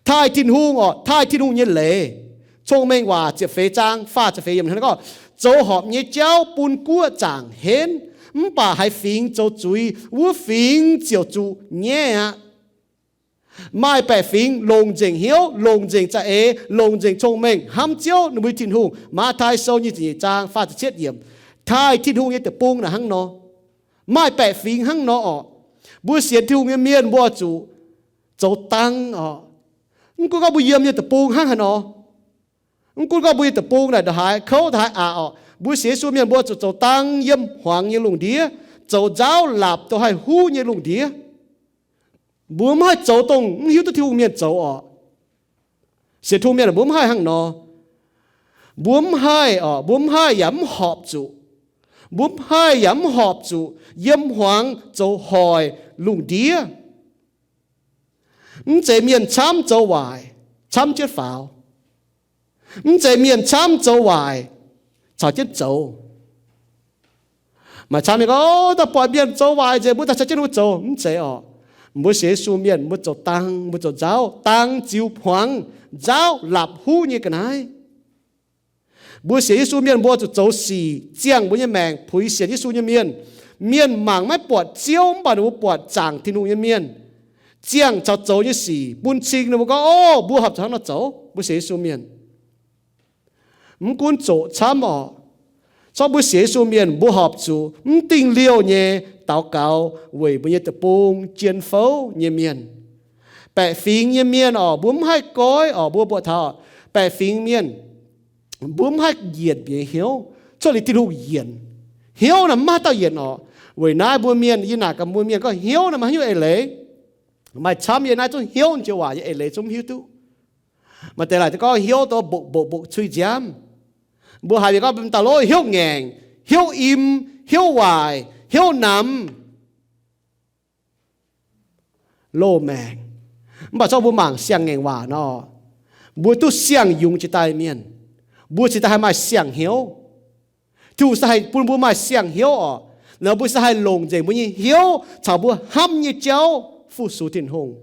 Taaih Tin-Hungh orqc, taaih Tin-Hungh nyei leiz. Cong-Mengh Waac ziepc feix zaang faah ziepc feix yiemc hnangv naaiv gorngv, zoux horpc nyei jauv bun guoqv zaangc henv, mv baac haiz fingx zoux zuiz, wuov fingx ziouc zuqc nyaiv aqv. Maaih baeqc fingx longc nzengc hnyouv, longc nzengc za'eix, longc nzengc cong-mengh hnamv Ziouv ninh mbuo nyei Tin-Hungh. Matv^tai Sou nyic ziepc nyeic zaang faah ziepc cietv yiemc. Taaih Tin-Hungh nyei deic-bung naaic hnangv nor. Maaih baeqc fingx hnangv nor orqc. Mbuo sienx Tin-Hungh nyei mienh mbuo zuqc zoux dang orqc. Mv gunv gorngv mbuo yiem nyei deic-bung hnangv haaix nor, mv gunv gorngv mbuo nyei deic-bung naaic ndongc haaix kouv ndongc haaix aqc orqc, mbuo sienx Yesu mienh mbuo zuqc zoux dang yiem hmuangx nyei lungh ndiev, zoux nzauv laapc ndongc haaix huv nyei lungh ndiev. Mbuo mv haih zoux dongh mv hiuv duqv Tin-Hungh mienh zoux orqc. Sienx Tin-Hungh mienh mbuo mv haih hnangv nor. Mbuo mv haih orqc, mbuo mv haih yaac mv horpc zuqc. Mbuo mv haih yaac mv horpc zuqc yiem hmuangx zoux hoic lungh ndiev. Mv zeiz mienh camv zoux waaic camv jienv faaux. Mv zeiz mienh camv zoux waaic caux jienv zoux. Maaih camv mienh gorngv, daaih buatc mienh zoux waaic nzengc, mbuo daaih caux jienv ninh mbuo zoux. Mv zeiz orqc. Mbuo sienx Yesu mienh mbuo zoux dang, mbuo zoux nzauv, dang ziux hmuangx, nzauv laapc huv nyei ga'naaiv. Mbuo sienx Yesu mienh mbuo zuqc zoux sic ziangh mbuo nyei maengc puix sienx Yesu nyei mienh. Mienh mangc maiv buatc Ziouv mv baac ninh mbuo buatc zaangc Tin-Hungh nyei mienh. ziangh caux zoux nyei sic bun cing ninh mbuo gorngv, Ov, mbuo horpc zuqc hnangv nor zoux, mbuo sienx Yesu mienh. Mv gunv zoqc camv orqc, corc mbuo sienx Yesu mienh mbuo horpc zuqc mv dingh liouh nyei daux gaux weic mbuo nyei deic-bung jien fouv nyei mienh. Baeqc fingx nyei mienh orqc, mbuo mv haih goiv orqc, mbuo mbuoqc taux baeqc fingx mienh, mbuo mv haih yienc mbuo nyei hnyouv cuotv liuz Tin-Hungh yienc. Hnyouv naaic mv maaih dauh yienc orqc. Weic naaiv mbuo mienh, yie naaic gaax mbuo mienh gorngv hnyouv naaic maiv haaix nyungc eix leiz. Maaih camv yie naaiv zungv hnyouv jiex waac nyei eix leiz zungv mv hiuv duqv. Maaih deix laaic gorngv hnyouv dongh mbopv mbopv mbopv cui nziaamv. Mbuo haiz mienh gorngv dauh lov hnyouv ngaengc, hnyouv im, hnyouv waaic, hnyouv namx, loz-maengc. Mv baac corc mbuo mangc siang-ngaengc waac nor, mbuo duqv siang yungz jiex daaih mienh, mbuo cingx daaih haih maaih siang-hnyouv. Tin-Hungh se haih bun mbuo maaih siang-hnyouv orqc. Nor mbuo se haih longc nzengc mbuo nyei hnyouv caux mbuo hnamv nyei jauv fu-sux Tin-Hungh.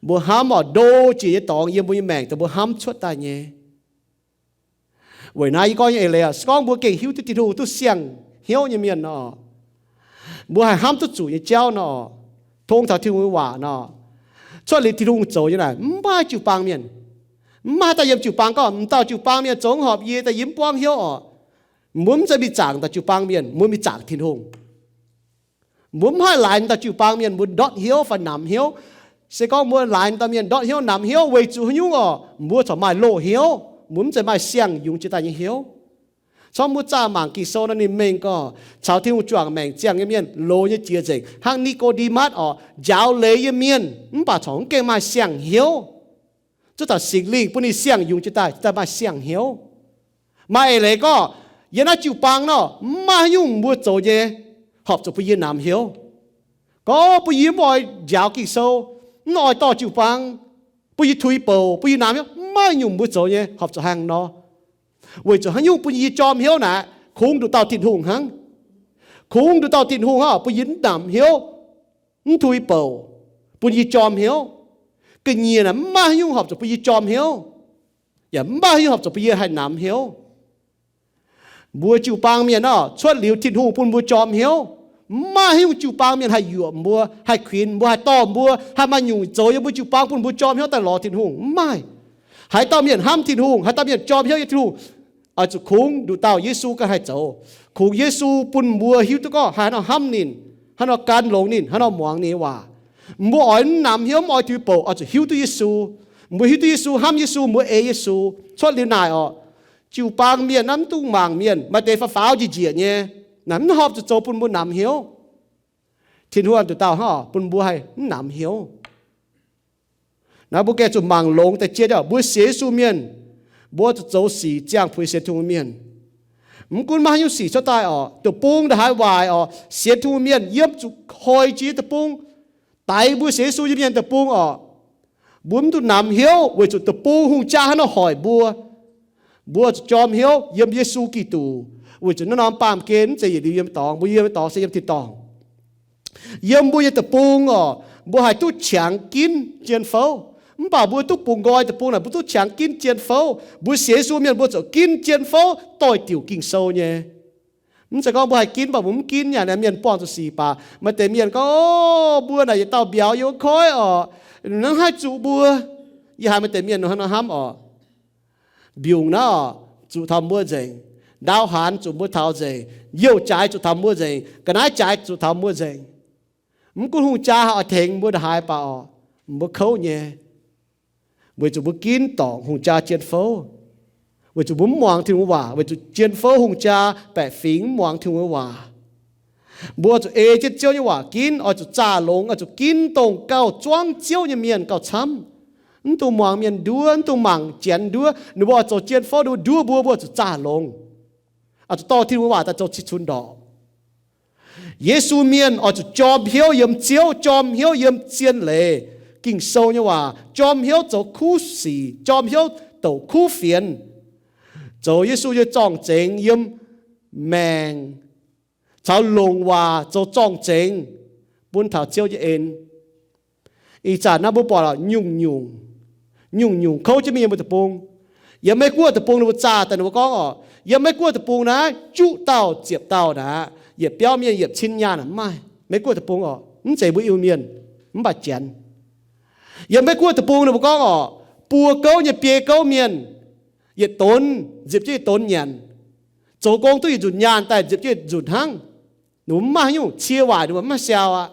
Mbuo hnamv orqc, ndo jiex nyei dorngx yiem mbuo nyei maengc dongh mbuo hnamv cuotv daaih nyei. Weic naaiv yie gorngv nyei eix leiz orqc, se gorngv mbuo gengh hiuv duqv Tin-Hungh duqv siang-hnyouv nyei mienh nor, mbuo haih hnamv duqv zuqc nyei jauv nor, tong taux Tin-Hungh nyei waac nor, cuotv liuz Tin-Hungh zoux nyei naaic mv maaih jiu-baang mienh. Mv maaih haaix dauh yiem jiu-baang gorngv, M'dauh jiu-baang mienh zoux mv horpc, yie daaih yie mv buangv hnyouv orqc. Mbuo mv zeiz mingh zaangc dauh jiu-baang mienh, mbuo mingh zaangc Tin-Hungh. Mbuo mv haih laaix dauh jiu-baang mienh mbuo ndortv hnyouv fai namx hnyouv. Se gorngv mbuo laaix dauh mienh ndortv hnyouv namx hnyouv weic zuqc haaix nyungc orqc, mbuo corc maaih loz-hnyouv, mbuo mv zeiz maaih siang yungz jiex daaih nyei hnyouv. Corc mbuo zaah mangc Ging-Sou nor ninh mengh gorx caux Tin-Hungh juangc maengc ziangh nyei mienh loz nyei jiex nzengc, hnangv Ni^ko^nde^matv orqc, njaaux leiz nyei mienh mv baac corc mv gengh maaih siang-hnyouv. Zuov taux Singx Lingh bun ninh siang yungz jiex daaih, jiex daaih maaih siang-hnyouv. Maaih eix leiz gorngv, yiem naaiv jiu-baang nor mv maaih haaix nyungc mbuo zoux nyei horpc zuqc bun yie namx hnyouv. Gorngv bun yie mv oix njaaux Ging-Sou, mv oix dorh jiu-baang, bun yie tuix bouc, bun yie namx hnyouv, mv maaih nyungc mbuo zoux nyei horpc zuqc hnangv nor. Weic zuqc haaix nyungc bun yie jorm hnyouv naaic, kungx nduqc dauh Tin-Hungh hnangv. Kungx nduqc dauh Tin-Hungh hnangv bun yie mv namx hnyouv, mv tuix bouc, bun yie jorm hnyouv. Ga'nyiec naaic mv maaih haaix nyungc horpc zuqc bun yie jorm hnyouv, yaac mv maaih haaix nyungc horpc zuqc bun yie haih namx hnyouv. Mbuo jiu-baang mienh orqc, cuotv liuz Tin-Hungh bun mbuo jorm hnyouv, mv maaih haaix nyungc jiu-baang mienh haih yuoqc mbuo, haih kuinx mbuo, haih dorh mbuo, haih maaih nyungc zoux yiem mbuo jiu-baang bun mbuo jorm hnyouv daaih lorz Tin-Hungh. Mv maaih. Haaix dauh mienh hnamv Tin-Hungh, haaix dauh mienh jorm hnyouv yiem Tin-Hungh, oix zuqc kungx nduqc dauh Yesu ganh haih zoux. Kungx Yesu bun mbuo hiuv duqv gorngv haaix nor hnamv ninh, haaix nor gan longx ninh, haaix nor muangx ninh nyei waac. Mbuo oix mv namx hnyouv, mv oix tuix bouc, oix zuqc hiuv duqv Yesu. Mbuo hiuv duqv Yesu, hnamv Yesu, mbuo ei Yesu. Cuotv liuz naaic orqc, jiu-baang mienh naaiv mv dungx mangc mienh, maaih deix faaux faaux njiec njiec nyei, naaiv mv horpc zuqc zoux bun mbuo namx hnyouv. Tin-Hungh nduqc dauh hnangv orqc, bun mbuo haih mv namx hnyouv. Naaiv mbuo gengh zuqc mangc longx deix jienv orqc, mbuo sienx Yesu mienh, mbuo zuqc zoux sic ziangh puix sienx Tin-Hungh mienh. Mv gunv maaih haaix nyungc sic cuotv daaih orqc, deic-bung ndongc haaix waaic orqc, sienx Tin-Hungh mienh yiem zuqc koi jiex deic-bung, daix mbuo sienx Yesu nyei mienh deic-bung orqc, mbuo mv dungx namx hnyouv weic zuqc deic-bung hungh jaa hnangv nor hoic mbuo. Mbuo zuqc jorm hnyouv yiem Yesu Giduc, weic zuqc naaiv norm baamh gen mv zeiz yietc liuz yiem dorngx, mbuo yiem dorngx se yiem tin-dorngh. Yiem mbuo nyei deic-bung orqc, mbuo haih duqv qangx ginv jien fouv. Mv baac mbuo duqv bungx nqoi deic-bung naaic, mbuo duqv qangx ginv jien fouv. Mbuo sienx Yesu mienh mbuo zuqc ginv jien fouv doix-diuc Ging-Sou nyei. Mv zeiz gorngv mbuo haih ginv, mv baac mbuo mv ginv yaac naaiv mienh buangh zuqc sic baac. Maaih deix mienh gorngv, Ov, mbuo naaic yietc dauh mbiauz yiem wuov koiv orqc, naaiv haih zuqc mbuo. Yie haiz maaih deix mienh hnangv nor hnamv orqc. Mbiungc naaiv orqc, zuqc taux mbuo nzengc. Ndaauv haanz zuqc mbuo taux nzengc. Youh jaaix zuqc taux mbuo nzengc. Ga'naaiv jaaix zuqc taux mbuo nzengc. Mv gunv hungh jaa haih oix tengx mbuo ndongc haaix baac orqc, mbuo kouv nyei. Weic zuqc mbuo ginv dorngc hungh jaa jien fouv. Weic zuqc mbuo mv muangx Tin-Hungh waac, weic zuqc jien fouv hungh jaa baeqc fingx mv muangx Tin-Hungh nyei waac. Mbuo oix zuqc ei jienv Ziouv nyei waac ginv, oix zuqc zaah longx, oix zuqc ginv dongh gauh zuangv Ziouv nyei mienh gauh camv. Mv dungx muangx mienh nduov, mv dungx mangc Janx nduov. Ninh mbuo oix zoux jien fouv, ninh mbuo nduov mbuo, mbuo oix zuqc zaah longx. Oix zuqc dorh Tin-Hungh waac daaih zoux cih cunx ndorqc. Yesu mienh oix zuqc jorm hnyouv yiem Ziouv, jorm hnyouv yiem zien leiz, Ging-Sou nyei waac, jorm hnyouv zoux kuv sic, jorm hnyouv douc kuv fienx, zoux Yesu nyei zorng-zengx yiem maengc, caux longc waac zoux zorng-zengx bun taux Ziouv nyei en. Ih zanc naaiv mbuo buatc nyungc-nyungc, nyungc-nyungc kouv jienv mingh yiem mbuo deic-bung. Yiem Meiv-Guoqv deic-bung ninh mbuo zaah daaih ninh mbuo gorngv orqc, yiem Meiv-Guoqv deic-bung naaiv juqv dauh ziepc dauh naaic, yietc biauv mienh yietc cin nyaanh mv maaih. Meiv-Guoqv deic-bung orqc, mv zeiz mbuo Iu-Mienh. mv baac janx. Yiem Meiv Guoqv deic-bung ninh mbuo gorngv orqc, buo gouv nyei biei gouv mienh, yietc donx nziepc jienv yietc donx nyanc. Zoux gong duqv yietc nzunc nyaanh daaih nziepc jienv yietc nzunc hnangv. Ninh mbuo mv maaih haaix nyungc cie waaic, ninh mbuo mv maaih siau aqv.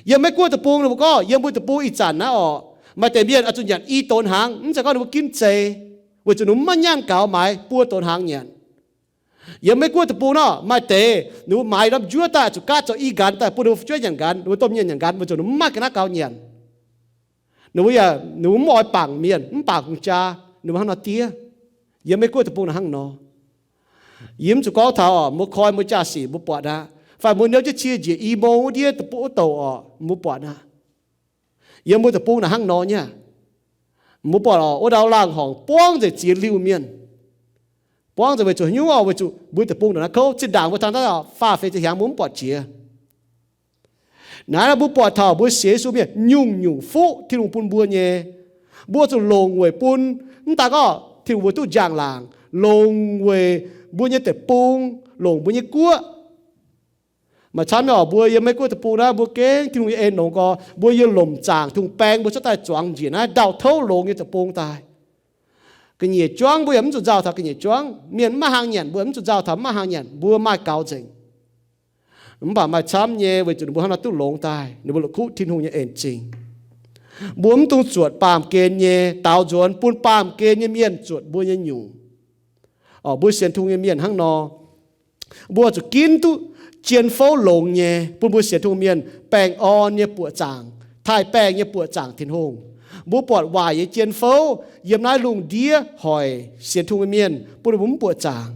Yiem Meiv Guoqv deic-bung ninh mbuo gorngv, yiem mbuo deic-bung ih zanc naaiv orqc, maaih deix mienh oix zuqc nyanc i donx hnaangx, mv zeiz gorngv ninh mbuo ginv zei, weic zuqc ninh mbuo mv maaih nyaanh gaux maaiz buo donx hnaangx nyanc. Yiem Meiv Guoqv deic-bung nor maaih deix ninh mbuo maaiz norm njuov daaih zuqc gaatv zoux i nqanx daaih bun ninh mbuo fu'jueiv nyanc nqanx, ninh mbuo domh mienh nyanc nqanx, weic zuqc ninh mbuo mv maaih ga'naaiv gaux nyanc. Ninh mbuo yaac, ninh mbuo mv oix bangc mienh, mv bangc hungh jaa, ninh mbuo hnangv nor diev. Yiem Meiv Guoqv deic-bung naaic hnangv nor. Yie mv zuqc gorngv taux orqc, mbuo koi mbuo jaa-sic mbuo buatc aqv, fai mbuo niouv jienv cie njiec i mong wuov ndiev deic-bung wuov douc orqc, mbuo buatc aqv. Yiem mbuo deic-bung naaic hnangv nor nyei. Mbuo buatc orqc, wuov ndau laangh horngc buangv nzengc ziex liuh mienh. Buangv nzengc weic zuqc haaix nyungc orqc? Weic zuqc mbuo deic-bung ndongc naaiv kouv, zinh ndaangc mbuo taux naaiv orqc, faah feix ziepc hnyangx mbuo mv buatc jiex. Naaiv nor mbuo buatc taux mbuo sienx Yesu mienh nyungc-nyungc fuqv Tin-Hungh bun mbuo nyei. Mbuo zuqc longc weic bun, mv daan gorngv Tin-Hungh mbuo duqv njang-laangc, longc weic mbuo nyei deic-bung, longc mbuo nyei guoqv. Maaih camv nyei orqc, mbuo yiem Meiv Guoqv deic-bung naaiv, mbuo gengh Tin-Hungh nyei en longx gorx, mbuo yiem lomc zaangc Tin-Hungh baeng mbuo cuotv daaih zuangx njiec naaiv ndau-touv longx nyei deic-bung daaih. Ga'nyiec juangv mbuo yaac mv zuqc nzauh taux ga'nyiec juangv. Mienh mv maaih hlang nyanc, mbuo mv zuqc nzauh taux mv maaih hlang nyanc. Mbuo maaih gaux nzengc. Mv baac maaih camv nyei, weic zuqc ninh mbuo hnangv nor duqv longx daaih, ninh mbuo la'kuqv Tin-Hungh nyei en-zingh. Mbuo mv dungx zuotc baamh gen nyei daaux nzuonx bun baamh gen nyei mienh zuotc mbuo nyei nyungc. Orqc, mbuo sienx Tin-Hungh nyei mienh hnangv nor, mbuo zuqc ginv duqv jien fouv longx nyei, bun mbuo sienx Tin-Hungh mienh baengh orn nyei buoqc zaangc, taaih baengh nyei buoqc zaangc Tin-Hungh. Mbuo buatc waaic nyei jien fouv yiem naaiv lungh ndiev hoic sienx Tin-Hungh nyei mienh, bun ninh mbuo mv buoqc zaangc.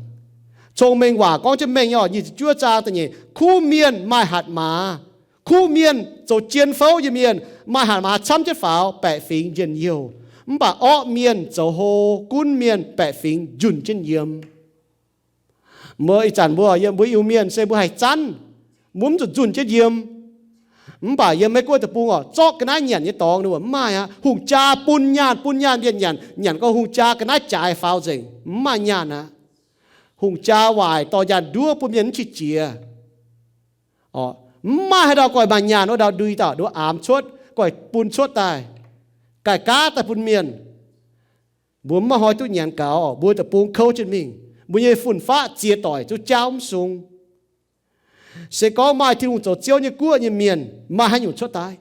Cong-Mengh Waac gorngv jienv mengh nyei orqc, nyic ziepc juov zaang da'nyeic, kuv mienh maaih hatc maaz. Kuv mienh zoux jien fouv nyei mienh maaih hatc maaz camv jienv faaux, baeqc fingx njien-youh. Mv baac orqv mienh zoux hlo, gunv mienh baeqc fingx njunh jienv yiem. Mbuo ih zanc mbuo, yiem mbuo Iu-Mienh se mbuo haih zanv, mbuo mv zuqc njunh jienv yiem. Mv baac yiem Meiv Guoqv deic-bung orqc, zorqv ga'naaiv nyanc nyei dorngx ninh mbuo mv maaih aqv. Hungh jaa bun nyaanh, bun nyaanh mienh nyanc, nyanc gau hungh jaa ga'naaiv jaaix faaux nzengc, mv maaih nyaanh aqv. Hungh jaa waaic dorh nyaanh nduov bun mienh mv qiex jiez. Mv maaih haaix ndau goiv maaih nyaanh wuov ndau ndui dauh, nduov aamx cuotv, goiv bun cuotv daaih, gaih gaav daaih bun mienh. Mbuo mv maaih hnoi duqv nyanc gaux, mbuo deic-bung kouv jienv mingh, mbuo nyei fun-faqv ziex doic zungv jaauv mv sung. Se gorngv maaih Tin-Hungh zoux Ziouv nyei guoqv nyei mienh, maaih haaix nyungc cuotv daaih?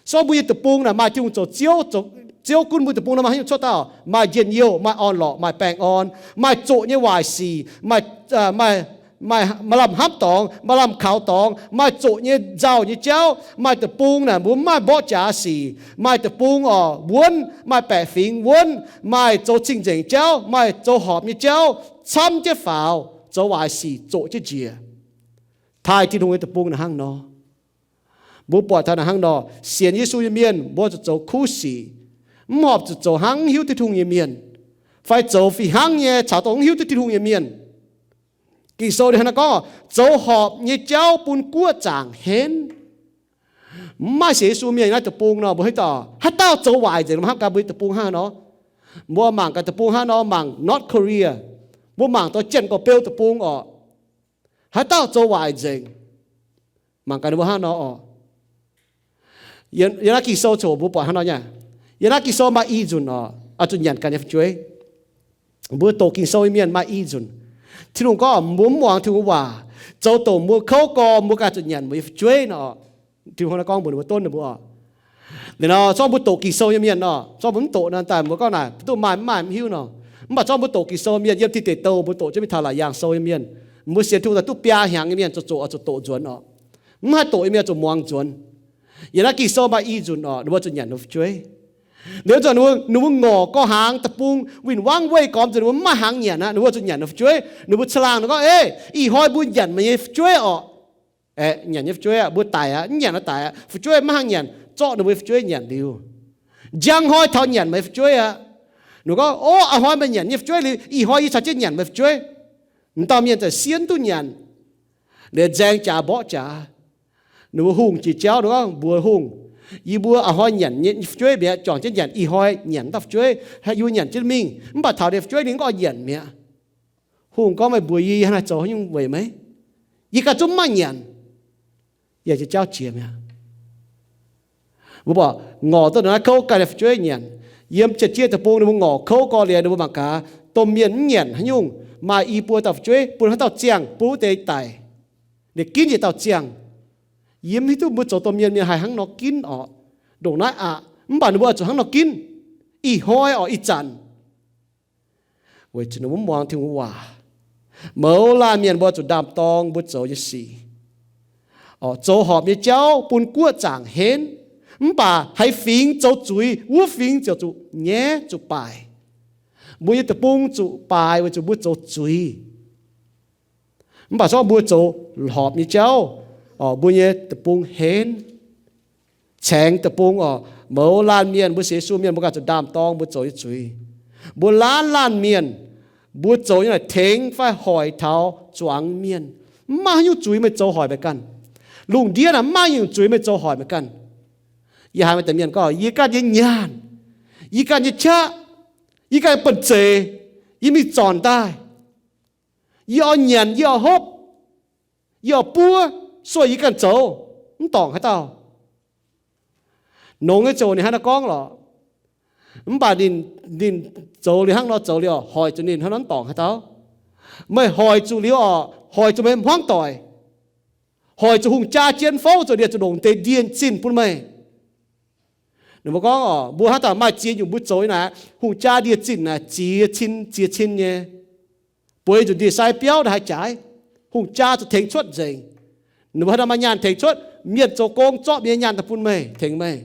Se gorngv mbuo nyei deic-bung naaic maaih Tin-Hungh zoux Ziouv, zoux Ziouv gunv mbuo deic-bung nor, maaih haaix nyungc cuotv daaih oc? Maaih njien-youh, maaih orn-lorqc, maaih baengh orn, maaih zoqc nyei waaic sic, maaih, maaih, maaih lamh hnamv dorngx, maaih lamh kaux dorngx, maaih zoqc nyei nzauh nyei jauv, maaih deic-bung naaic mbuo mv maaih mborqv jaax sic, maaih deic-bung orqc wuonv, maaih baeqc fingx wuonv, maaih zoux cing-nzengc jauv, maaih zoux horpc nyei jauv, camv jienv faaux, zoux waaic sic zoqc jienv njiec. Taaih Tin-Hungh nyei deic-bung naaic hnangv nor. Mbuo buatc taux naaic hnangv nor, sienx Yesu nyei mienh mbuo zuqc zoux kuv sic, mv horpc zuqc zoux hnangv mv hiuv Tin-Hungh nyei mienh, fai zoux fih hnangv nyei caux dongh mv hiuv duqv Tin-Hungh nyei mienh. Ging-Sou ninh hnangv naaiv gorngv, zoux horpc nyei jauv bun guoqv zaangc henv. Mv maaih sienx Yesu mienh naaiv deic-bung nor, mbuo hiuv duqv haaix dauh zoux waaic nzengc, mbuo hnamv gaax mbuo nyei deic-bung hnangv nor. Mbuo mangc gaax deic-bung hnangv nor, mangc North Korea, mbuo mangc dongh Janx-Gorx-Beu deic-bung orqc, haaix dauh zoux waaic nzengc? Mangc gaax ninh mbuo hnangv nor orqc. Yiem naaiv Ging-Sou coc mbuo buatc hnangv nor nyei. Yiem naaiv Ging-Sou maaih i nzunc orqc, oix zuqc nyanc ganh nyei fu'jueiv. Mbuo doqc Ging-Sou nyei mienh maaih i nzunc, Tin-Hungh gorngv mbuo mv muangx Tin-Hungh waac, zoux dongh mbuo kouv gorx, mbuo ganh zuqc nyanc mbuo nyei fu'jueiv nor. Tin-Hungh naaiv gorngv mbuox ninh mbuo, dorn ninh mbuo orqc. Liuz nor zorqv mbuo doqc Ging-Sou nyei mienh nor, zorqv mbuo mv doqc nor daaih mbuo gorngv naaic duqv maaih mv maaih mv hiuv nor. Mv baac zorqv mbuo doqc Ging-Sou mienh yiem Tin Deic Douh mbuo doqc jienv mingh taux Laauc Yaangh Sou nyei mienh, mbuo sienx Tin-Hungh daaih duqv biaa hnyangx nyei mienh zoux zuqc oix zuqc doqc nzuonx orqc. Mv haih doqc nyei mienh zuqc muangx nzuonx. Yiem naaiv Ging-Sou maaih i nzunc orqc, ninh mbuo zuqc nyanc ninh fu'jueiv. Liuz nzunc ninh mbuo, ninh mbuo ngorc gorx hnaangx deic-bung win-wangv weih gormx nzunc ninh mbuo mv maaih hnaangx nyanc aqv, ninh mbuo zuqc nyanc ninh fu'jueiv. Ninh mbuo caangh laangh ninh gorngv, Eix, ih hnoi mbuo nyanc meih nyei fu'jueiv orqc. Aeqv, nyanc nyei fu'jueiv aqv, mbuo daic aqv, mv nyanc nor daic aqv, fu'jueiv maiv haih nyanc, zorqv ninh mbuo nyei fu'jueiv nyanc liuz, njang hnoi taux nyanc meih fu'jueiv aqv. Ninh gorngv, Ov, a'hnoi meih nyanc nyei fu'jueiv liuz, ih hnoi yie caux jienv nyanc meih fu'jueiv. M'dauh mienh za'gengh sienx duqv nyanc, liuz nzaeng jaax mborqv jaax. Ninh mbuo hungh jiex jauv ninh gorngv mbuox hungh, Yie mbuo a'hnoi nyanc nyei fu'jueiv mi'aqv, juangc jienv nyanc, ih hnoi nyanc dauh fu'jueiv, yie nyanc jienv mingh. Mv baac taux ninh fu'jueiv ninh gorngv nyanc mi'aqv. Hungh gorngv, Meih mbuox yie, yie hnangv naaiv zoux haaix nyungc weic meih? Yie ganh zungv maiv nyanc. Yie jiex jauv jiex mi'aqv. Mbuo buatc ngorc duqv naaiv kouv ganh nyei fu'jueiv nyanc. Yiem Janx-Jieqv deic-bung ninh mbuo ngorc kouv gorx liuz ninh mbuo mangc gaax domh mienh mv nyanc haaix nyungc, maaih i buo dauh fu'jueiv bun haaix dauh ziangh bun wuov deix daic. Ninh ginv yietc dauh ziangh. Yie mv hiuv duqv mbuo zoux domh mienh mienh haih hnangv nor ginv orqc. Ndongc naaiv aqv, mv baac ninh mbuo oix zuqc hnangv nor ginv. Ih hnoi orqc, ih zanc weic zuqc ninh mbuo mv muangx Tin-Hungh waac. Mouz laanh mienh mbuo zuqc ndaam-dorng mbuo zoux nyei sic, zoux horpc nyei jauv bun guoqv zaangc henv, mv baac haaix fingx zoux zuiz, wuov fingx ziouc zuqc nyaiv zuqc baaic. Mbuo nyei deic-bung zuqc baaic weic zuqc mbuo zoux zuiz. Mv baac corc mbuo zoux horpc nyei jauv, mbuo nyei deic-bung henv. Caengx deic-bung orqc, mouz laanh mienh, mbuo sienx Yesu mienh mbuo ganh zuqc ndaam-dorng mbuo zoux nyei zuiz. Mbuo laanh laanh mienh, mbuo zoux nyei naaic tengx fai hoic taux zuangx mienh. Mv maaih haaix nyungc zuiz meih zoux hoic meih ganh. Lungh ndiev naaic mv maaih nyungc zuiz meih zoux hoic meih ganh. Yie haiz maaih deix mienh gorngv, yie ganh nyei nyaanh, yie ganh nyei qaqv, yie ganh nyei banh zeic, yie mingh zornc daaih, yie oix nyanc, yie oix hopv, yie oix buov, sueih yie ganh zoux, mv dorngc haaix dauh. Nongx nyei ziouc ninh hnangv naaiv gorngv lorqc. Mv baac ninh, ninh zoux liuz hnangv nor, zoux liuz orqc, hoic zuqc ninh hnangv nor mv dorngc haaix dauh. Meih hoic zuqc liuz orqc, hoic zuqc meih hmuangv doic, hoic zuqc hungh jaa jien fouv zoux liuz zuqc longc deix ndie-zinh bun meih. Ninh mbuo gorngv orqc, mbuo hnangv dauh maaih ziex nyungc mbuo zoux nyei naaic, hungh jaa ndie-zinh naaic ziex cin ziex cin nyei. Bueix nzunc ndie-sai biauv naaic haih jaaix, hungh jaa zuqc tengx cuotv nzengc. Ninh mbuo hnangv nor maaih nyaanh tengx cuotv, mienh zoux gong zorqv mienh nyei nyaanh daaih bun meih, tengx meih.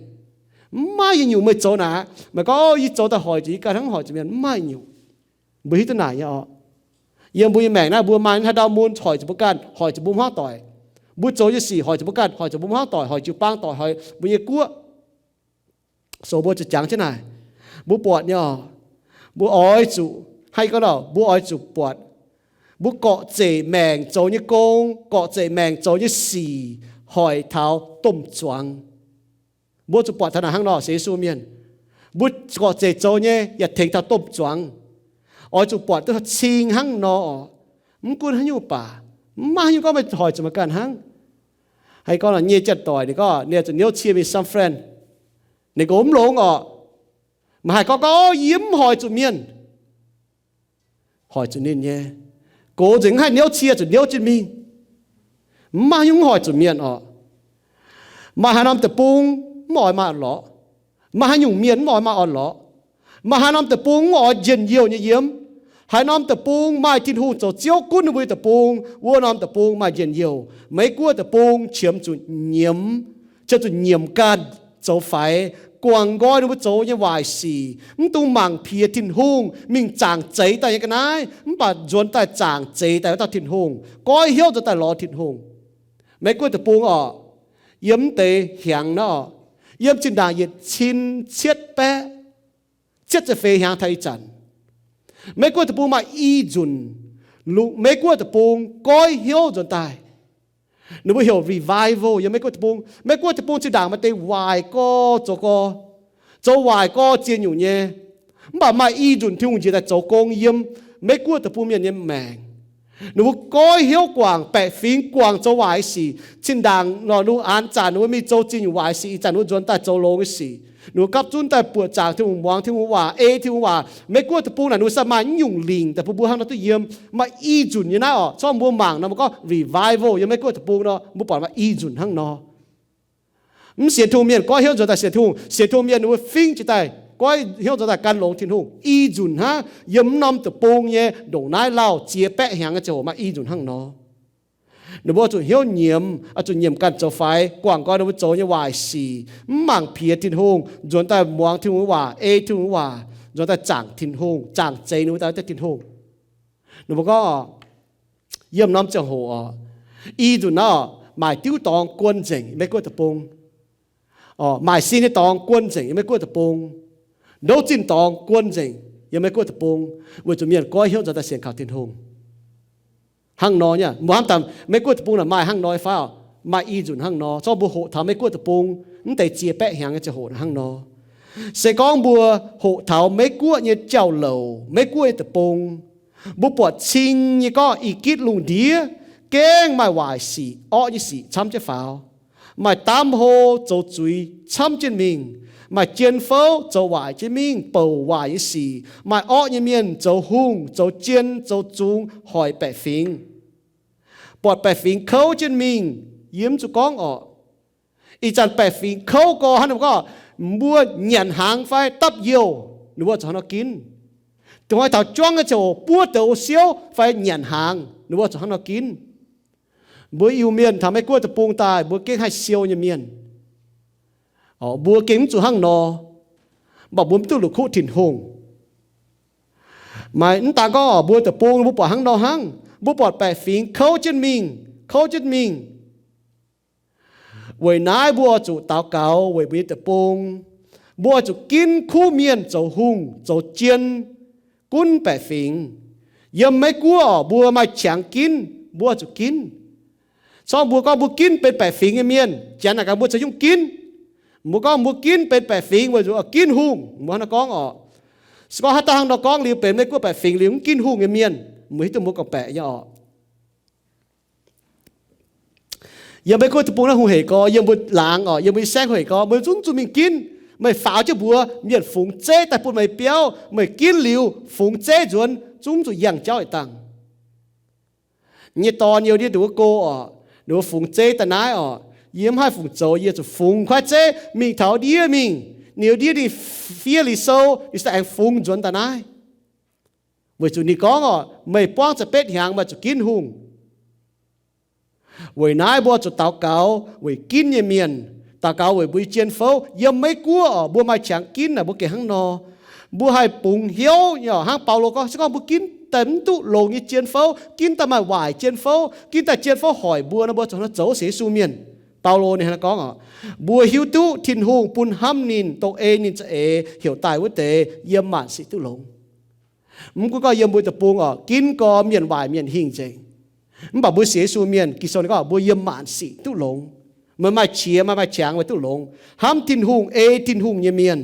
Mv maaih nyungc meih zoux naaic, meih gorngv, o, yie zoux daaih hoic zuqc yie ganh hnangv, hoic zuqc mienh, mv maaih nyungc. Mbuo hiuv duqv naaic nyei orqc. Yiem mbuo nyei maengc naaiv mbuo maaih haaix ndau mun hoic zuqc mbuo ganh, hoic zuqc mbuo hmuangv doic. Mbuo zoux nyei sic hoic zuqc mbuo ganh, hoic zuqc mbuo hmuangv doic, hoic jiu-baang doic, hoic mbuo nyei guoqv. So mbuo zuqc jangx jienv naaic, mbuo buatc nyei orqc, mbuo oix zuqc, hnangv yie gorngv nor, mbuo oix zuqc buatc mbuo gorqv-zeic maengc zoux nyei gong, gorqv-zeic maengc zoux nyei sic hoic taux domh zuangx. Mbuo zuqc buatc taux naaic hnangv nor, sienx Yesu mienh, mbuo gorqv-zeic zoux nyei yaac tengx taux domh zuangx. Oix zuqc buatc duqv cing hnangv nor orqc. Mv gunv haaix nyungc baac, mv maaih haaix nyungc gorngv meih hoic zuqc meih ganh hnangv. Haaix gorngv nor, nyei janx-doic ninh gorngv ninh zuqc niouv cie mingh San Fran. Ninh gox mv longx orqc. Maaih haaix gorngv, gorngv, o, yie mv hoic zuqc mienh. Hoic zuqc ninh nyei. Gox nzengc mv haih niouv cie, zuqc niouv jienv mingh. Mv maaih haaix nyungc mv hoic zuqc mienh orqc. Maaih haaix norm deic-bung mv oix maaih orn-lorqc. Maaih haaix nyungc mienh mv oix maaih orn-lorqc. Maaih haaix norm deic-bung mv oix njien-youh nyei yiem. Haaix norm deic-bung maaih Tin-Hungh zoux Ziouv gunv ninh mbuo nyei deic-bung, wuov norm deic-bung maaih njien-youh. Meiv-Guoqv deic-bung qiemx zuqc nyiemz, qiemx zuqc nyiemc ganh zoux faix, guangc nqoi ninh mbuo zoux nyei waaic sic, mv dungx mangc piex Tin-Hungh mingh zaangc zeix daaih nyei ga'naaiv, mv baac nzuonx daaih zaangc zeix daaih wuov dauh Tin-Hungh, goiv hnyouv nzuonx daaih lorz Tin-Hungh. Meiv-Guoqv deic-bung orqc, yiem mv deix hnyangx naaiv orqc, yiem zinh ndaangc yietc cin cietv baeqv cietv ziepc feix hnyangx taux ih zanc, Meiv-Guoqv deic-bung maaih i nzunc, lungh Meiv-Guoqv deic-bung goiv hnyouv nzuonx daaih. Ninh mbuo heuc revival yiem Meiv-Guoqv deic-bung. Meiv-Guoqv deic-bung zinh ndaangc maaih deix waaic gorx zoux gorx, zoux waaic gorx ziex nyungc nyei. Mv baac maaih i nzunc Tin-Hungh njiec daaih zoux gong yiem Meiv-Guoqv deic-bung mienh nyei maengc. Ninh mbuo goiv hnyouv guangc, baeqc fingx guangc zoux waaic sic. Zinh ndaangc lorz ninh mbuo an zanc ninh mbuo mingh zoux ziex nyungc waaic sic, ih zanc ninh mbuo nzuonx daaih zoux longx nyei sic. Ninh mbuo gapv zunv daaih buoqc zaangc Tin-Hungh, muangx Tin-Hungh waac, ei Tin-Hungh waac. Meiv-Guoqv deic-bung naaic ninh mbuo sa maaih nyungc lingc daaih bun mbuo hnangv nor duqv yiem. Maaih i nzunc nyei naaiv orqc. Corc mbuo mangc nor mbuo gorngv revival yiem Meiv-Guoqv deic-bung nor, mbuo buatc maaih i nzunc hnangv nor. Mv sienx Tin-Hungh mienh goiv hnyouv nzuonx daaih sienx Tin-Hungh. Sienx Tin-Hungh mienh ninh mbuo fingx jiez daaih goiv hnyouv nzuonx daaih gan longx Tin-Hungh. I nzunc hnangv yiem mv norm deic-bung nyei ndongc naaiv lauh ziex baeqv hnyangx nyei ziangh hoc maaih i nzunc hnangv nor. Ninh mbuo zuqc hnyouv nyiemz, oix zuqc nyiemc ganh zoux faix, guangc nqoi ninh mbuo zoux nyei waaic sic, mv mangc piex Tin-Hungh, nzuonx daaih muangx Tin-Hungh waac, ei Tin-Hungh waac, nzuonx daaih zaangc Tin-Hungh, zaangc zeix ninh mbuo daaih wuov deix Tin-Hungh. Ninh mbuo gorngv, yiem norm ziangh hoc orqc, i nzunc naaiv orqc, maaic diuv dorngx guon nzengc Meiv-Guoqv deic-bung. Maaic sin nyei dorngx guon nzengc yiem Meiv-Guoqv deic-bung. Ndouv zinh dorngx guon nzengc yiem Meiv-Guoqv deic-bung, weic zuqc mienh goiv hnyouv nzuonx daaih sienx kaux Tin-Hungh. Hnangv nor nyei, mbuo hnamv daaih Meiv-Guoqv deic-bung naaic maaih hnangv nor nyei fai orqc? Maaih i nzunc hnangv nor. Zorqv mbuo hoqc taux Meiv-Guoqv deic-bung mv deix ziex baeqv hnyangx nyei ziangh hoc hnangv nor. Se gorngv mbuo hoqc taux Meiv-Guoqv nyei jauv-louc, Meiv-Guoqv nyei deic-bung, mbuo buatc cing nyei gorngv ih gitv lungh ndiev gengh maaih waaic sic, orqv nyei sic camv jienv faaux. Maaih daamv hlo zoux zuiz camv jienv mingh, maaih jien fouv zoux waaic jienv mingh, bouc waaic nyei sic, maaih orqv nyei mienh zoux hungh, zoux jien, zoux zungx hoic baeqc fingx. Buatc baeqc fingx kouv jienv mingh, yie mv zuqc gorngv orqc. Ih zanc baeqc fingx kouv gorx hnangv nor gorngv, mbuo nyanc hnaangx fai dapv youh, ninh mbuo zuqc hnangv nor ginv. Dongh haaix taux juangv nyei ziangh hoc buov douz siouv fai nyanc hnaangx, ninh mbuo zuqc hnangv nor ginv. Mbuo Iu-Mienh taux Meiv-Guoqv deic-bung daaih, mbuo gengh haih siou nyei mienh. Mbuo gengh mv zuqc hnangv nor, mv baac mbuo mv duqv la'kuqv Tin-Hungh. Maiv dangh gorngv mbuo deic-bung mbuo buatc hnangv nor hnangv, mbuo buatc baeqc fingx kouv jienv mingh, kouv jienv mingh. Weic naaiv mbuo oix zuqc daux gaux weic mbuo nyei deic-bung. Mbuo oix zuqc ginv kuv mienh zoux hungh zoux jien, gunv baeqc fingx. Yiem Meiv-Guoqv oc, mbuo maaih qangx ginv, mbuo oix zuqc ginv. Corc mbuo gorngv mbuo ginv benx baeqc fingx nyei mienh, janx naaic gaax mbuo caux nyungc ginv. Mbuo gorngv mbuo ginv benx baeqc fingx weic zuqc ginv hungh, mbuo hnangv nor gorngv oc. Se gorngv haaix dauh hnangv nor gorngv liuz benx Meiv-Guoqv baeqc fingx liuz mv ginv hungh nyei mienh, mbuo hiuv duqv mbuo gorngv-baeqc nyei oc. Yiem Meiv-Guoqv deic-bung naaiv hungh hec gorx, yiem mbuo laangz oc, yiem mbuo nyei saengv hungh hec gorx, meih zungv zuqc mingh ginv. Meih faaux jienv mbuox mienh fungx zeiv daaih bun meih biauv, meih ginv liuz fungx zeiv nzuonx, zungv zuqc yangh jauv yietc dangh. Nyei dorn youh ndiev nduqc wuov go oc, ninh mbuo fungx zeiv daaih naaiv oc, yie mv haih fungc zoux, yie zuqc fungx kuaaiv zeiv mingh taux ndiev mingh. Ninh ndiev ninh fiev Liuz Sou, ninh se aengx fungx nzuonx daaih naaiv. Weic zuqc ninh gorngv oc, meih buangv za'betv hnyangx meih zuqc ginv hungh. Weic naaiv mbuo zuqc daux gaux weic ginv nyei mienh, daux gaux weic mbuo nyei jien fouv. Yiem Meiv-Guoqv oc, mbuo maaih qangx ginv naaic mbuo gengh hnangv nor. Mbuo haih bungx hnyouv nyei oc, hnangv Baulo gorngv, se gorngv mbuo ginv daaih mv duqv longx nyei jien fouv, ginv daaih maaih waaic jien fouv, ginv daaih jien fouv hoic mbuo nor, mbuo zuqc hnangv zoux sienx Yesu mienh. Baulo ninh hnangv naaiv gorngv oc, mbuo hiuv duqv Tin-Hungh bun hnamv ninh dongh ei ninh za'eix heuc daaih wuov deix yiem maanc sic duqv longx. Mv gunv gorngv yiem mbuo deic-bung oc, ginv gorx mienh waaic mienh hingh nzengc. Mv baac mbuo sienx Yesu mienh, Ging-Sou ninh gorngv mbuo yiem maanc sic duqv longx. Meih maaih qiex, meih maaih qangx, meih duqv longx. Hnamv Tin-Hungh, ei Tin-Hungh nyei mienh,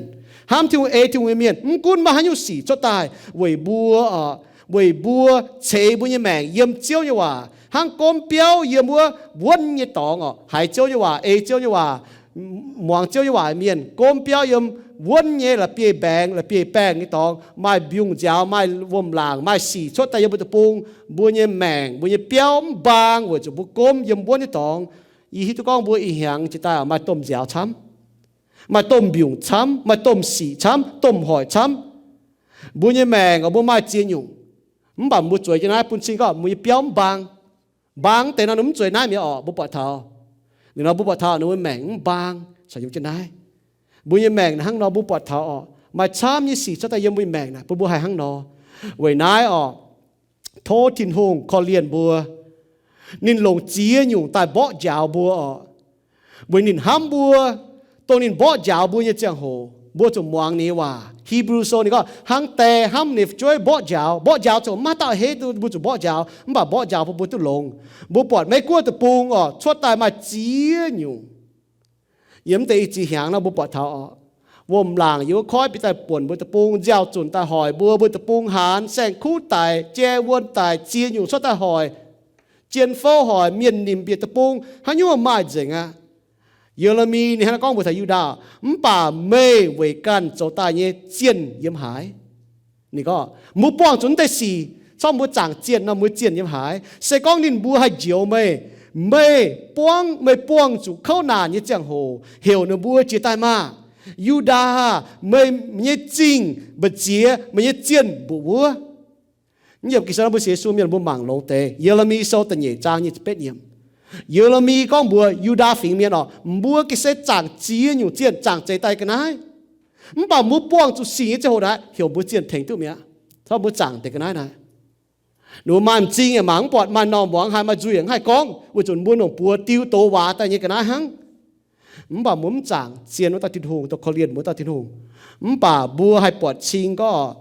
hnamv Tin-Hungh, ei Tin-Hungh nyei mienh, mv gunv maaih haaix nyungc sic cuotv daaih weic mbuo oc, weic mbuo ceix mbuo nyei maengc yiem Ziouv nyei waac, hnangv gomv biauv yiem wuov wuonv nyei dorngx oc, haiz Ziouv nyei waac, ei Ziouv nyei waac, muangx Ziouv nyei waac mienh, gomv biauv yiem wuonv nyei la'bieiv-mbaengx, la'bieiv-baengh nyei dorngx, maaih mbiungc nziaaux, maaih wuom-laangc, maaih sic cuotv daaih yiem mbuo deic-bung. Mbuo nyei maengc, mbuo nyei biauv mv mbaang weic zuqc mbuo gomv yiem wuonv nyei dorngx. Yie hiuv duqv gorngv mbuo ih hnyangx jiex daaih maaih domh nziaaux camv, maaih domh mbiungc camv, maaih domh sic camv, domh hoic camv. Mbuo nyei maengc oc, mbuo maaih ziex nyungc, mv baac mbuo zueiz jienv naaiv bun cing gorngv mbuo nyei biauv mv mbaang. Mbaang deix nor ninh mv zueiz naaiv mi'aqv oc, mbuo buatc taux. Ninh nor mbuo buatc taux ninh mbuo maengc mv mbaang caux yiem jienv naaiv. Mbuo nyei maengc naaiv hnangv nor mbuo buatc taux oc, maaih camv nyei sic cuotv daaih yiem mbuo nyei maengc naaic bun mbuo haih hnangv nor. Weic naaiv oc, tov Tin-Hungh korv-lienh mbuo. Ninh longc ziex nyungc daaih mborqv njaaux mbuo oc. Weic ninh hnamv mbuo, dongh ninh mborqv njaaux mbuo nyei ziangh hoc, mbuo zuqc muangx ninh nyei waac. Hipv^lu Sou ninh gorngv, hnangv die hnamv ninh fu'jueiv mborqv njaaux. Mborqv njaaux ziouc maiv dauh heiv duqv mbuo zuqc mborqv njaaux, mv baac mborqv njaaux bun mbuo duqv longx. Mbuo buatc Meiv-Guoqv deic-bung oc, cuotv daaih maaih ziex nyungc. Yiem mv deix ih ziex hnyangx nor mbuo buatc taux oc, wuom-laangc yiem wuov koiv bieqc daaih buonc mbuo deic-bung, nziaaux zunc daaih hoic mbuo, mbuo deic-bung haanz, saeng-kuv daic, jai wuon daic, ziex nyungc cuotv daaih hoic. Jien fouv hoic, mienh nimc bieqc deic-bung, haaix nyungc maaih nzengc aqv. Ye^le^mi ninh hnangv naaiv gorngv mbuox taux Yu^ndaa, mv baac meih weic ganh zoux daaih nyei zienh yiem haaix? Ninh gorngv, mbuo buangh zuqc naaiv deix sic, corc mbuo zaangc zienh nor, mbuo zienh yiem haaix? Se gorngv ninh mbuo haih njoux meih, meih buangv, meih buangh zuqc kouv naanc nyei ziangh hoc heuc ninh mbuo jiez daaih maah! Yu^ndaa aah, meih nyei zingh mbu'ziex, meih nyei zienh mbu'wuov. Yiem Ging-Sou nor mbuo sienx Yesu mienh mbuo mangc longx deix. Ye^le^mi Sou da'nyeic zaang nyic ziepc betv yiemc. Ye^le^mi gorngv mbuox Yu^ndaa Fingx Mienh oc, mbuo ga'sie zaangc ziex nyungc zienh zaangc zeix daaih ga'naaiv. Mv baac mbuo buangh zuqc sic nyei ziangh hoc naaic heuc mbuo zienh tengx duqv mi'aqv. Corc mbuo zaangc deix ga'naaiv naaic, ninh mbuo maaih m'zing yaac mangc mv buatc, maaih normh muangx haic, maaih nzuih yaac mv haih gorngv, weic zuqc mbuo longc buoz diu doz waac daaih nyei ga'naaiv hnangv. Mv baac mbuo mv zaangc zienh wuov dauh Tin-Hungh, dongh korv-lienh mbuo dauh Tin-Hungh. Mv baac mbuo haih buatc cing gorngv,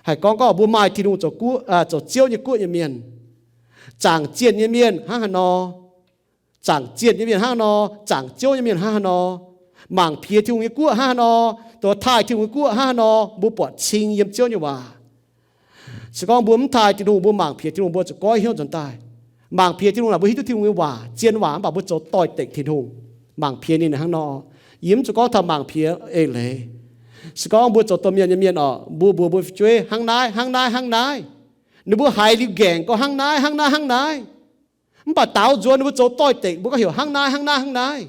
haih gorngv gorngv mbuo maaih Tin-Hungh zoux guoqv, zoux Ziouv nyei guoqv nyei mienh. Zaangc zienh nyei mienh hnangv haaix nor, zaangc zienh nyei mienh hnangv haaix nor, zaangc Ziouv nyei mienh hnangv haaix nor, mangc piex Tin-Hungh nyei guoqv hnangv haaix nor, dongh taaih Tin-Hungh nyei guoqv hnangv haaix nor, mbuo buatc cing yiem Ziouv nyei waac. Se gorngv mbuo mv taaih Tin-Hungh, mbuo mangc piex Tin-Hungh, mbuo zuqc goiv hnyouv nzuonx daaih. Mangc piex Tin-Hungh naaic mbuo hiuv duqv Tin-Hungh nyei waac, zien waac, mv baac mbuo zoux doix-dekc Tin-Hungh. Mangc piex ninh hnangv nor. Yie mv zuqc gorngv taux mangc piex eix leiz. Se gorngv mbuo zoux domh mienh nyei mienh oc, mbuo mbuox mbuo fu'jueiv hnangv naaiv, hnangv naaiv, hnangv naaiv, ninh mbuo haiz liuz ngaengc gorngv hnangv naaiv, hnangv naaiv, hnangv naaiv. Mv baac daaux nzuonx ninh mbuo zoux doix-dekc, mbuo gorngv heuc hnangv naaiv, hnangv naaiv, hnangv naaiv.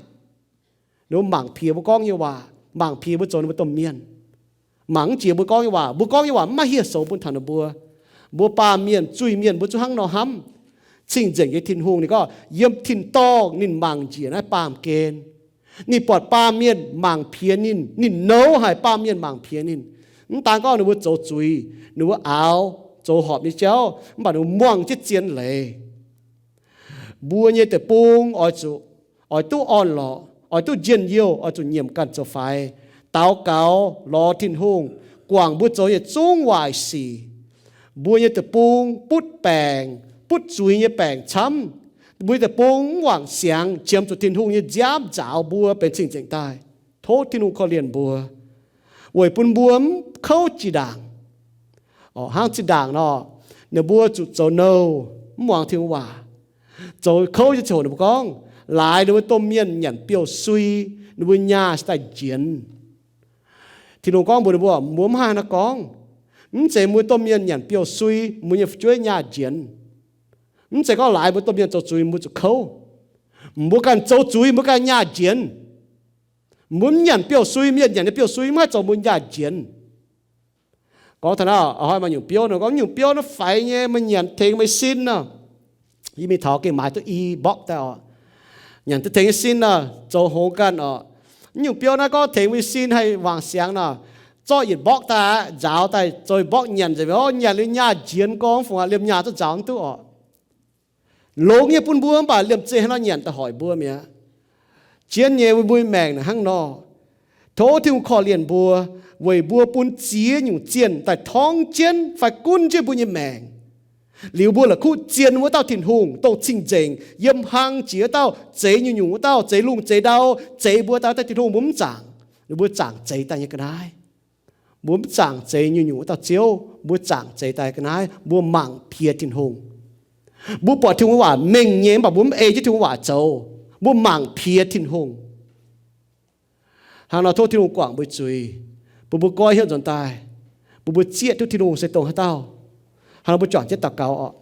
Ninh mbuo mangc piex mbuo gorngv nyei waac, mangc piex mbuo zoux ninh mbuo domh mienh. Mangc mv jiex mbuo gorngv nyei waac, mbuo gorngv nyei waac mv maaih hieh soux bun taux ninh mbuo. Mbuo baamh mienh, zuiz-mienh, mbuo zungv hnangv nor hnamv. Cing-nzengc nyei Tin-Hungh ninh gorngv yiem tin-dorngh ninh mangc njiec naaiv baamh gen. Ninh buatc baamh mienh mangc piex ninh, ninh nouz haic baamh mienh mangc piex ninh. Mv daan gorngv ninh mbuo zoux zuiz, ninh mbuo aaux zoux horpc nyei jauv, mv baac ninh mbuo muangh jienv zien leiz. Mbuo nyei deic-bung oix zuqc, oix duqv orn-lorqc, oix duqv njien-youh, oix zuqc nyiemc ganh zoux faix, daux gaux lorz Tin-Hungh guangc mbuo zoux yietc zungv waaic sic. Mbuo nyei deic-bung butv baengc, butv zuiz nyei baengc camv. Mbuo nyei deic-bung mv wangc siangx, qiemx zuqc Tin-Hungh nyei nziaamv nzaaux mbuo benx cing-nzengc daaih. Tov Tin-Hungh korv-lienh mbuo, weic bun mbuo mv kouv zinh ndaangc. Hnangv zinh ndaangc nor, ninh mbuo zuqc zoux nouh, mv muangx Tin-Hungh waac. Zoux kouv nyei ziangh hoc ninh mbuo gorngv, laaix ninh mbuo domh mienh nyanc biouv-sui, ninh mbuo nyaah se daaih njienx. Tin-Hungh gorngv mbuox ninh mbuo, mbuo mv haih nor gorngv. Mv zeiz mbuo domh mienh nyanc biouv-sui, mbuo nyei fu'jueiv nyaah njienx. Mv zeiz gorngv laaix mbuo domh mienh zoux zuiz mbuo zuqc kouv. Mbuo ganh zoux zuiz mbuo ganh nyaah njienx. Mbuo mv nyanc biouv-sui, mienh nyanc nyei biouv-sui mv haih zoux mbuo nyaah njienx. Gorngv taux naaiv, hnoi maaih nyungc biouv nor, gorngv nyungc biouv naaiv faix nyei, meih nyanc tengx meih sin nor. Yie mingh taux gengh maaiz duqv i mborqv daaih oc. Nyanc duqv tengx nyei sin nor, zoux hngongx ganh oc. Nyungc biouv naaiv gorngv tengx meih sin haih wangc siangx nor, zorqv yietc mborqv daaih aqv, nzaaux daaih zoux mborqv nyanc nzengc, o, nyanc liuz nyaah njienx gorngv fungc aqv, liemh nyaah zuqc nzaaux mv duqv oc. Longx nyei bun mbuo mv baac liemh zeih hnangv nor nyanc daaih hoic mbuo mi'aqv. Jienv nyei mbuo nyei maengc naaic hnangv nor. Tov Tin-Hungh korv-lienh mbuo, weic mbuo bun ziex nyungc zienh daaih torngv jienv fai gunv jienv mbuo nyei maengc. Liuz mbuo la'kuqv zien wuov dauh Tin-Hungh dongh cing-nzengc, yiem hlang jiex wuov dauh, zeix nyungc-nyungc wuov dauh, zeix lungh zeix ndau, zeix mbuo dauh dauh Tin-Hungh, mbuo mv zaangc. Ninh mbuo zaangc zeix daaih nyei ga'naaiv. Mbuo mv zaangc zeix nyungc-nyungc wuov dauh Ziouv, mbuo zaangc zeix daaih ga'naaiv, mbuo mangc piex Tin-Hungh. Mbuo buatc Tin-Hungh waac mengh nyei mv baac mbuo mv ei jienv Tin-Hungh waac zoux, mbuo mangc piex Tin-Hungh. Hnangv nor tov Tin-Hungh guangc mbuo zuiz, bun mbuo goiv hnyouv nzuonx daaih, bun mbuo zieqv duqv Tin-Hungh se dongh haaix dauh. Hnangv nor mbuo juangc jienv daux gaux oc.